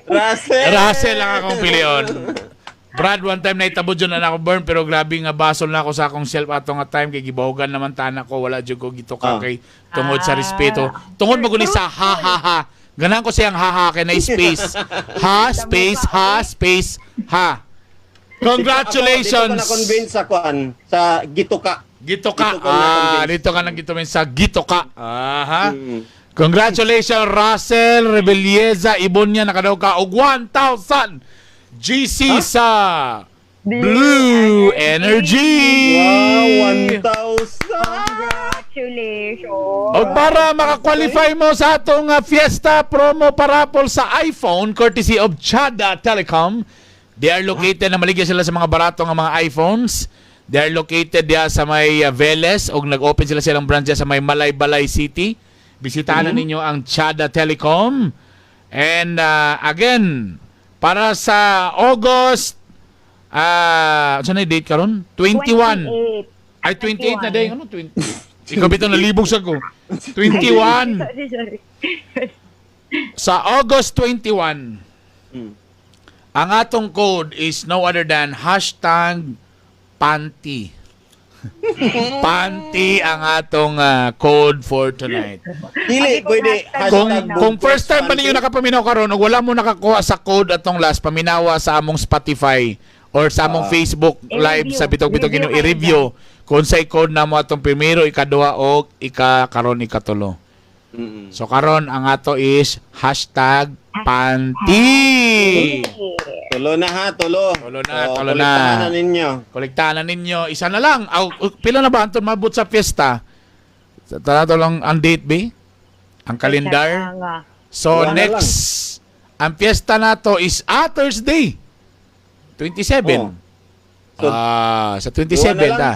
Russell! Russell ang akong pilion. Brad, one time na itabo dyan na ako burn, pero grabe nga basol na ako sa akong self ato nga time kay gibahugan naman tana ko, wala jud ko gituka kay tungod sa respeto. Tungod maguni sa ha ha ha. Ganahan ko siyang ha ha kay na space. Ha space ha space ha. Congratulations. Dito ko na-convince sa kuan, sa gituka. Gituka. Dito ko Ah, na-convince. dito ka nang gitumin sa gituka. Aha. Congratulations, Russell Rebelleza Ibonya, nakadaw ka og 1,000 GC sa Blue Energy. Wow, 1,000! Congratulations! Og para makakwalify mo sa atong fiesta promo parapol sa iPhone courtesy of Chada Telecom. They are located na maligya sila sa mga barato nga mga iPhones. They are located diya sa may Veles og nag-open sila silang branch diya sa may Malaybalay City. Bisitahan na ninyo ang Chada Telecom. And again, para sa August, saan na yung date karon? 21. 28. Ay, 28 na day. Ano? 20? Ikaw bitaw nalibog sa ko. 21. Sorry, sorry. Sa August 21, ang atong code is no other than #panty. Panty ang atong code for tonight. Dili, Sabi ko, pwede. hashtag Kung no. kung first time pa ninyo nakapaminaw karon ug wala mo nakakuha sa code atong last, paminawa sa among Spotify or sa among Facebook live I-review. sa Bitog Bitog Review Ginoo, kayo. I-review kung say code namo atong primero, ikaduha og ika karon ikatulo. So karon ang ato is #panty. Tulo na ha, tulo. Tulo na, So, tulo na. kolektahan na ninyo. Kolektahan na ninyo. Isa na lang. Aw, pila na ba anton mabot sa fiesta? Sa tanato lang ang date be? Ang calendar. Nga. So Wala na. Next, ang fiesta nato is Thursday. 27. Oh. So, Ah, sa duha 27 na lang. ta.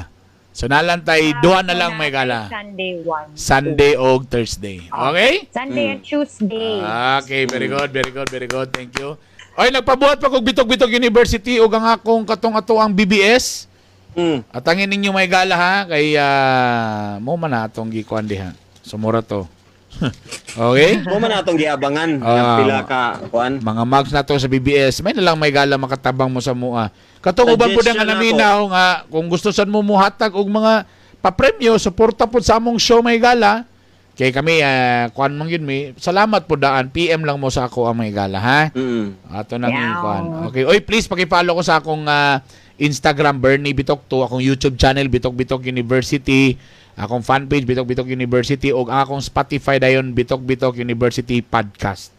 So nalantay duha na lang may gala. Sunday 1. Sunday og Thursday. Okay? Sunday and Tuesday. Okay, very good, very good, very good. Thank you. Oy, nagpabuhat pa kog Bitog Bitog University ug ang akong katong ato ang BBS. Atangin ninyo may gala ha kay mo man na atong gikuan diha. Sumura to. Okay? Mo man atong giabangan Ah. pila ka kuan. Mga mugs na to sa BBS, may na lang may gala makatabang mo sa mua. Katong uban po nga Suggestion naminaw nga kung gusto sad mo muhatag og mga papremyo, suporta po sa among show may gala. Kay kami kuan man yun mi. Salamat po daan. PM lang mo sa ako ang may gala ha. Ato nang ikuan. Okay. Oy, please paki-follow ko sa akong Instagram Bernie Bitok 2, akong YouTube channel Bitok Bitok University, akong fan page Bitok Bitok University ug ang akong Spotify dayon Bitok Bitok University Podcast.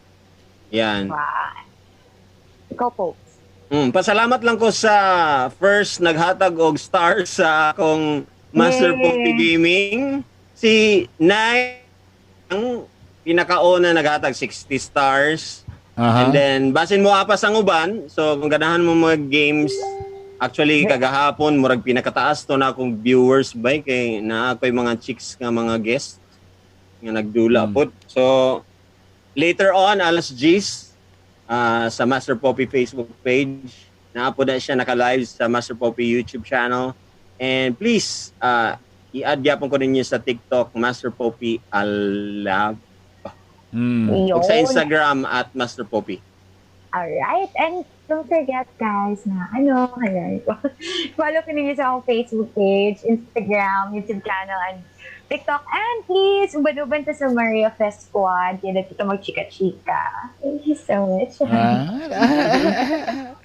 Yan. Wow. Ikaw po. Pasalamat lang ko sa first naghatag og star sa akong Master Yay! Poppy Gaming. Si Nay ang pinakauna naghatag 60 stars. And then basin mo apas ang uban. So kung ganahan mo mag games, actually kagahapon murag pinakataas to na akong viewers bay kay naa ko'y mga chicks nga mga guest nga nagdula pod. So later on alas 10 sa Master Poppy Facebook page. Naa po na siya naka-live sa Master Poppy YouTube channel. And please, i-add gyapon ko ninyo sa TikTok, Master Poppy Alab. Ug sa Yun. Instagram @MasterPoppy. Alright. And don't forget, guys, na ano, ayan. Follow ko ninyo sa akong Facebook page, Instagram, YouTube channel, and TikTok. And please, uban-uban ta sa Maria Fest Squad. Yan na kita magchika-chika. Thank you so much. Ah.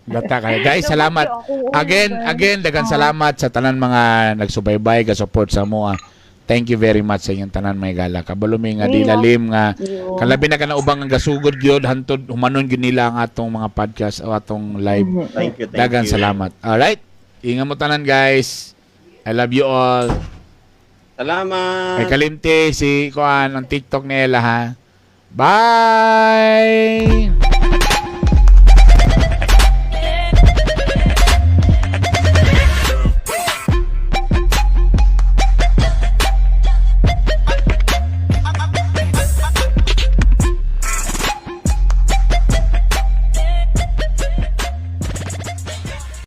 Gata kayo. Guys, salamat. Ako, Again, again, dagan salamat sa tanan mga nagsubaybay, ga-support sa moa. Thank you very much sa inyong tanan may gala. Kabalo mi nga dilalim nga kalabi na kana ubang nga gasugod gyud hantod humanon gyud nila ang atong mga podcast o atong live. Thank you, thank Dagan you. salamat. All right. Ingat mo tanan, guys. I love you all. Salamat. Kay kalimti si kuan ang TikTok ni Ella, ha. Bye.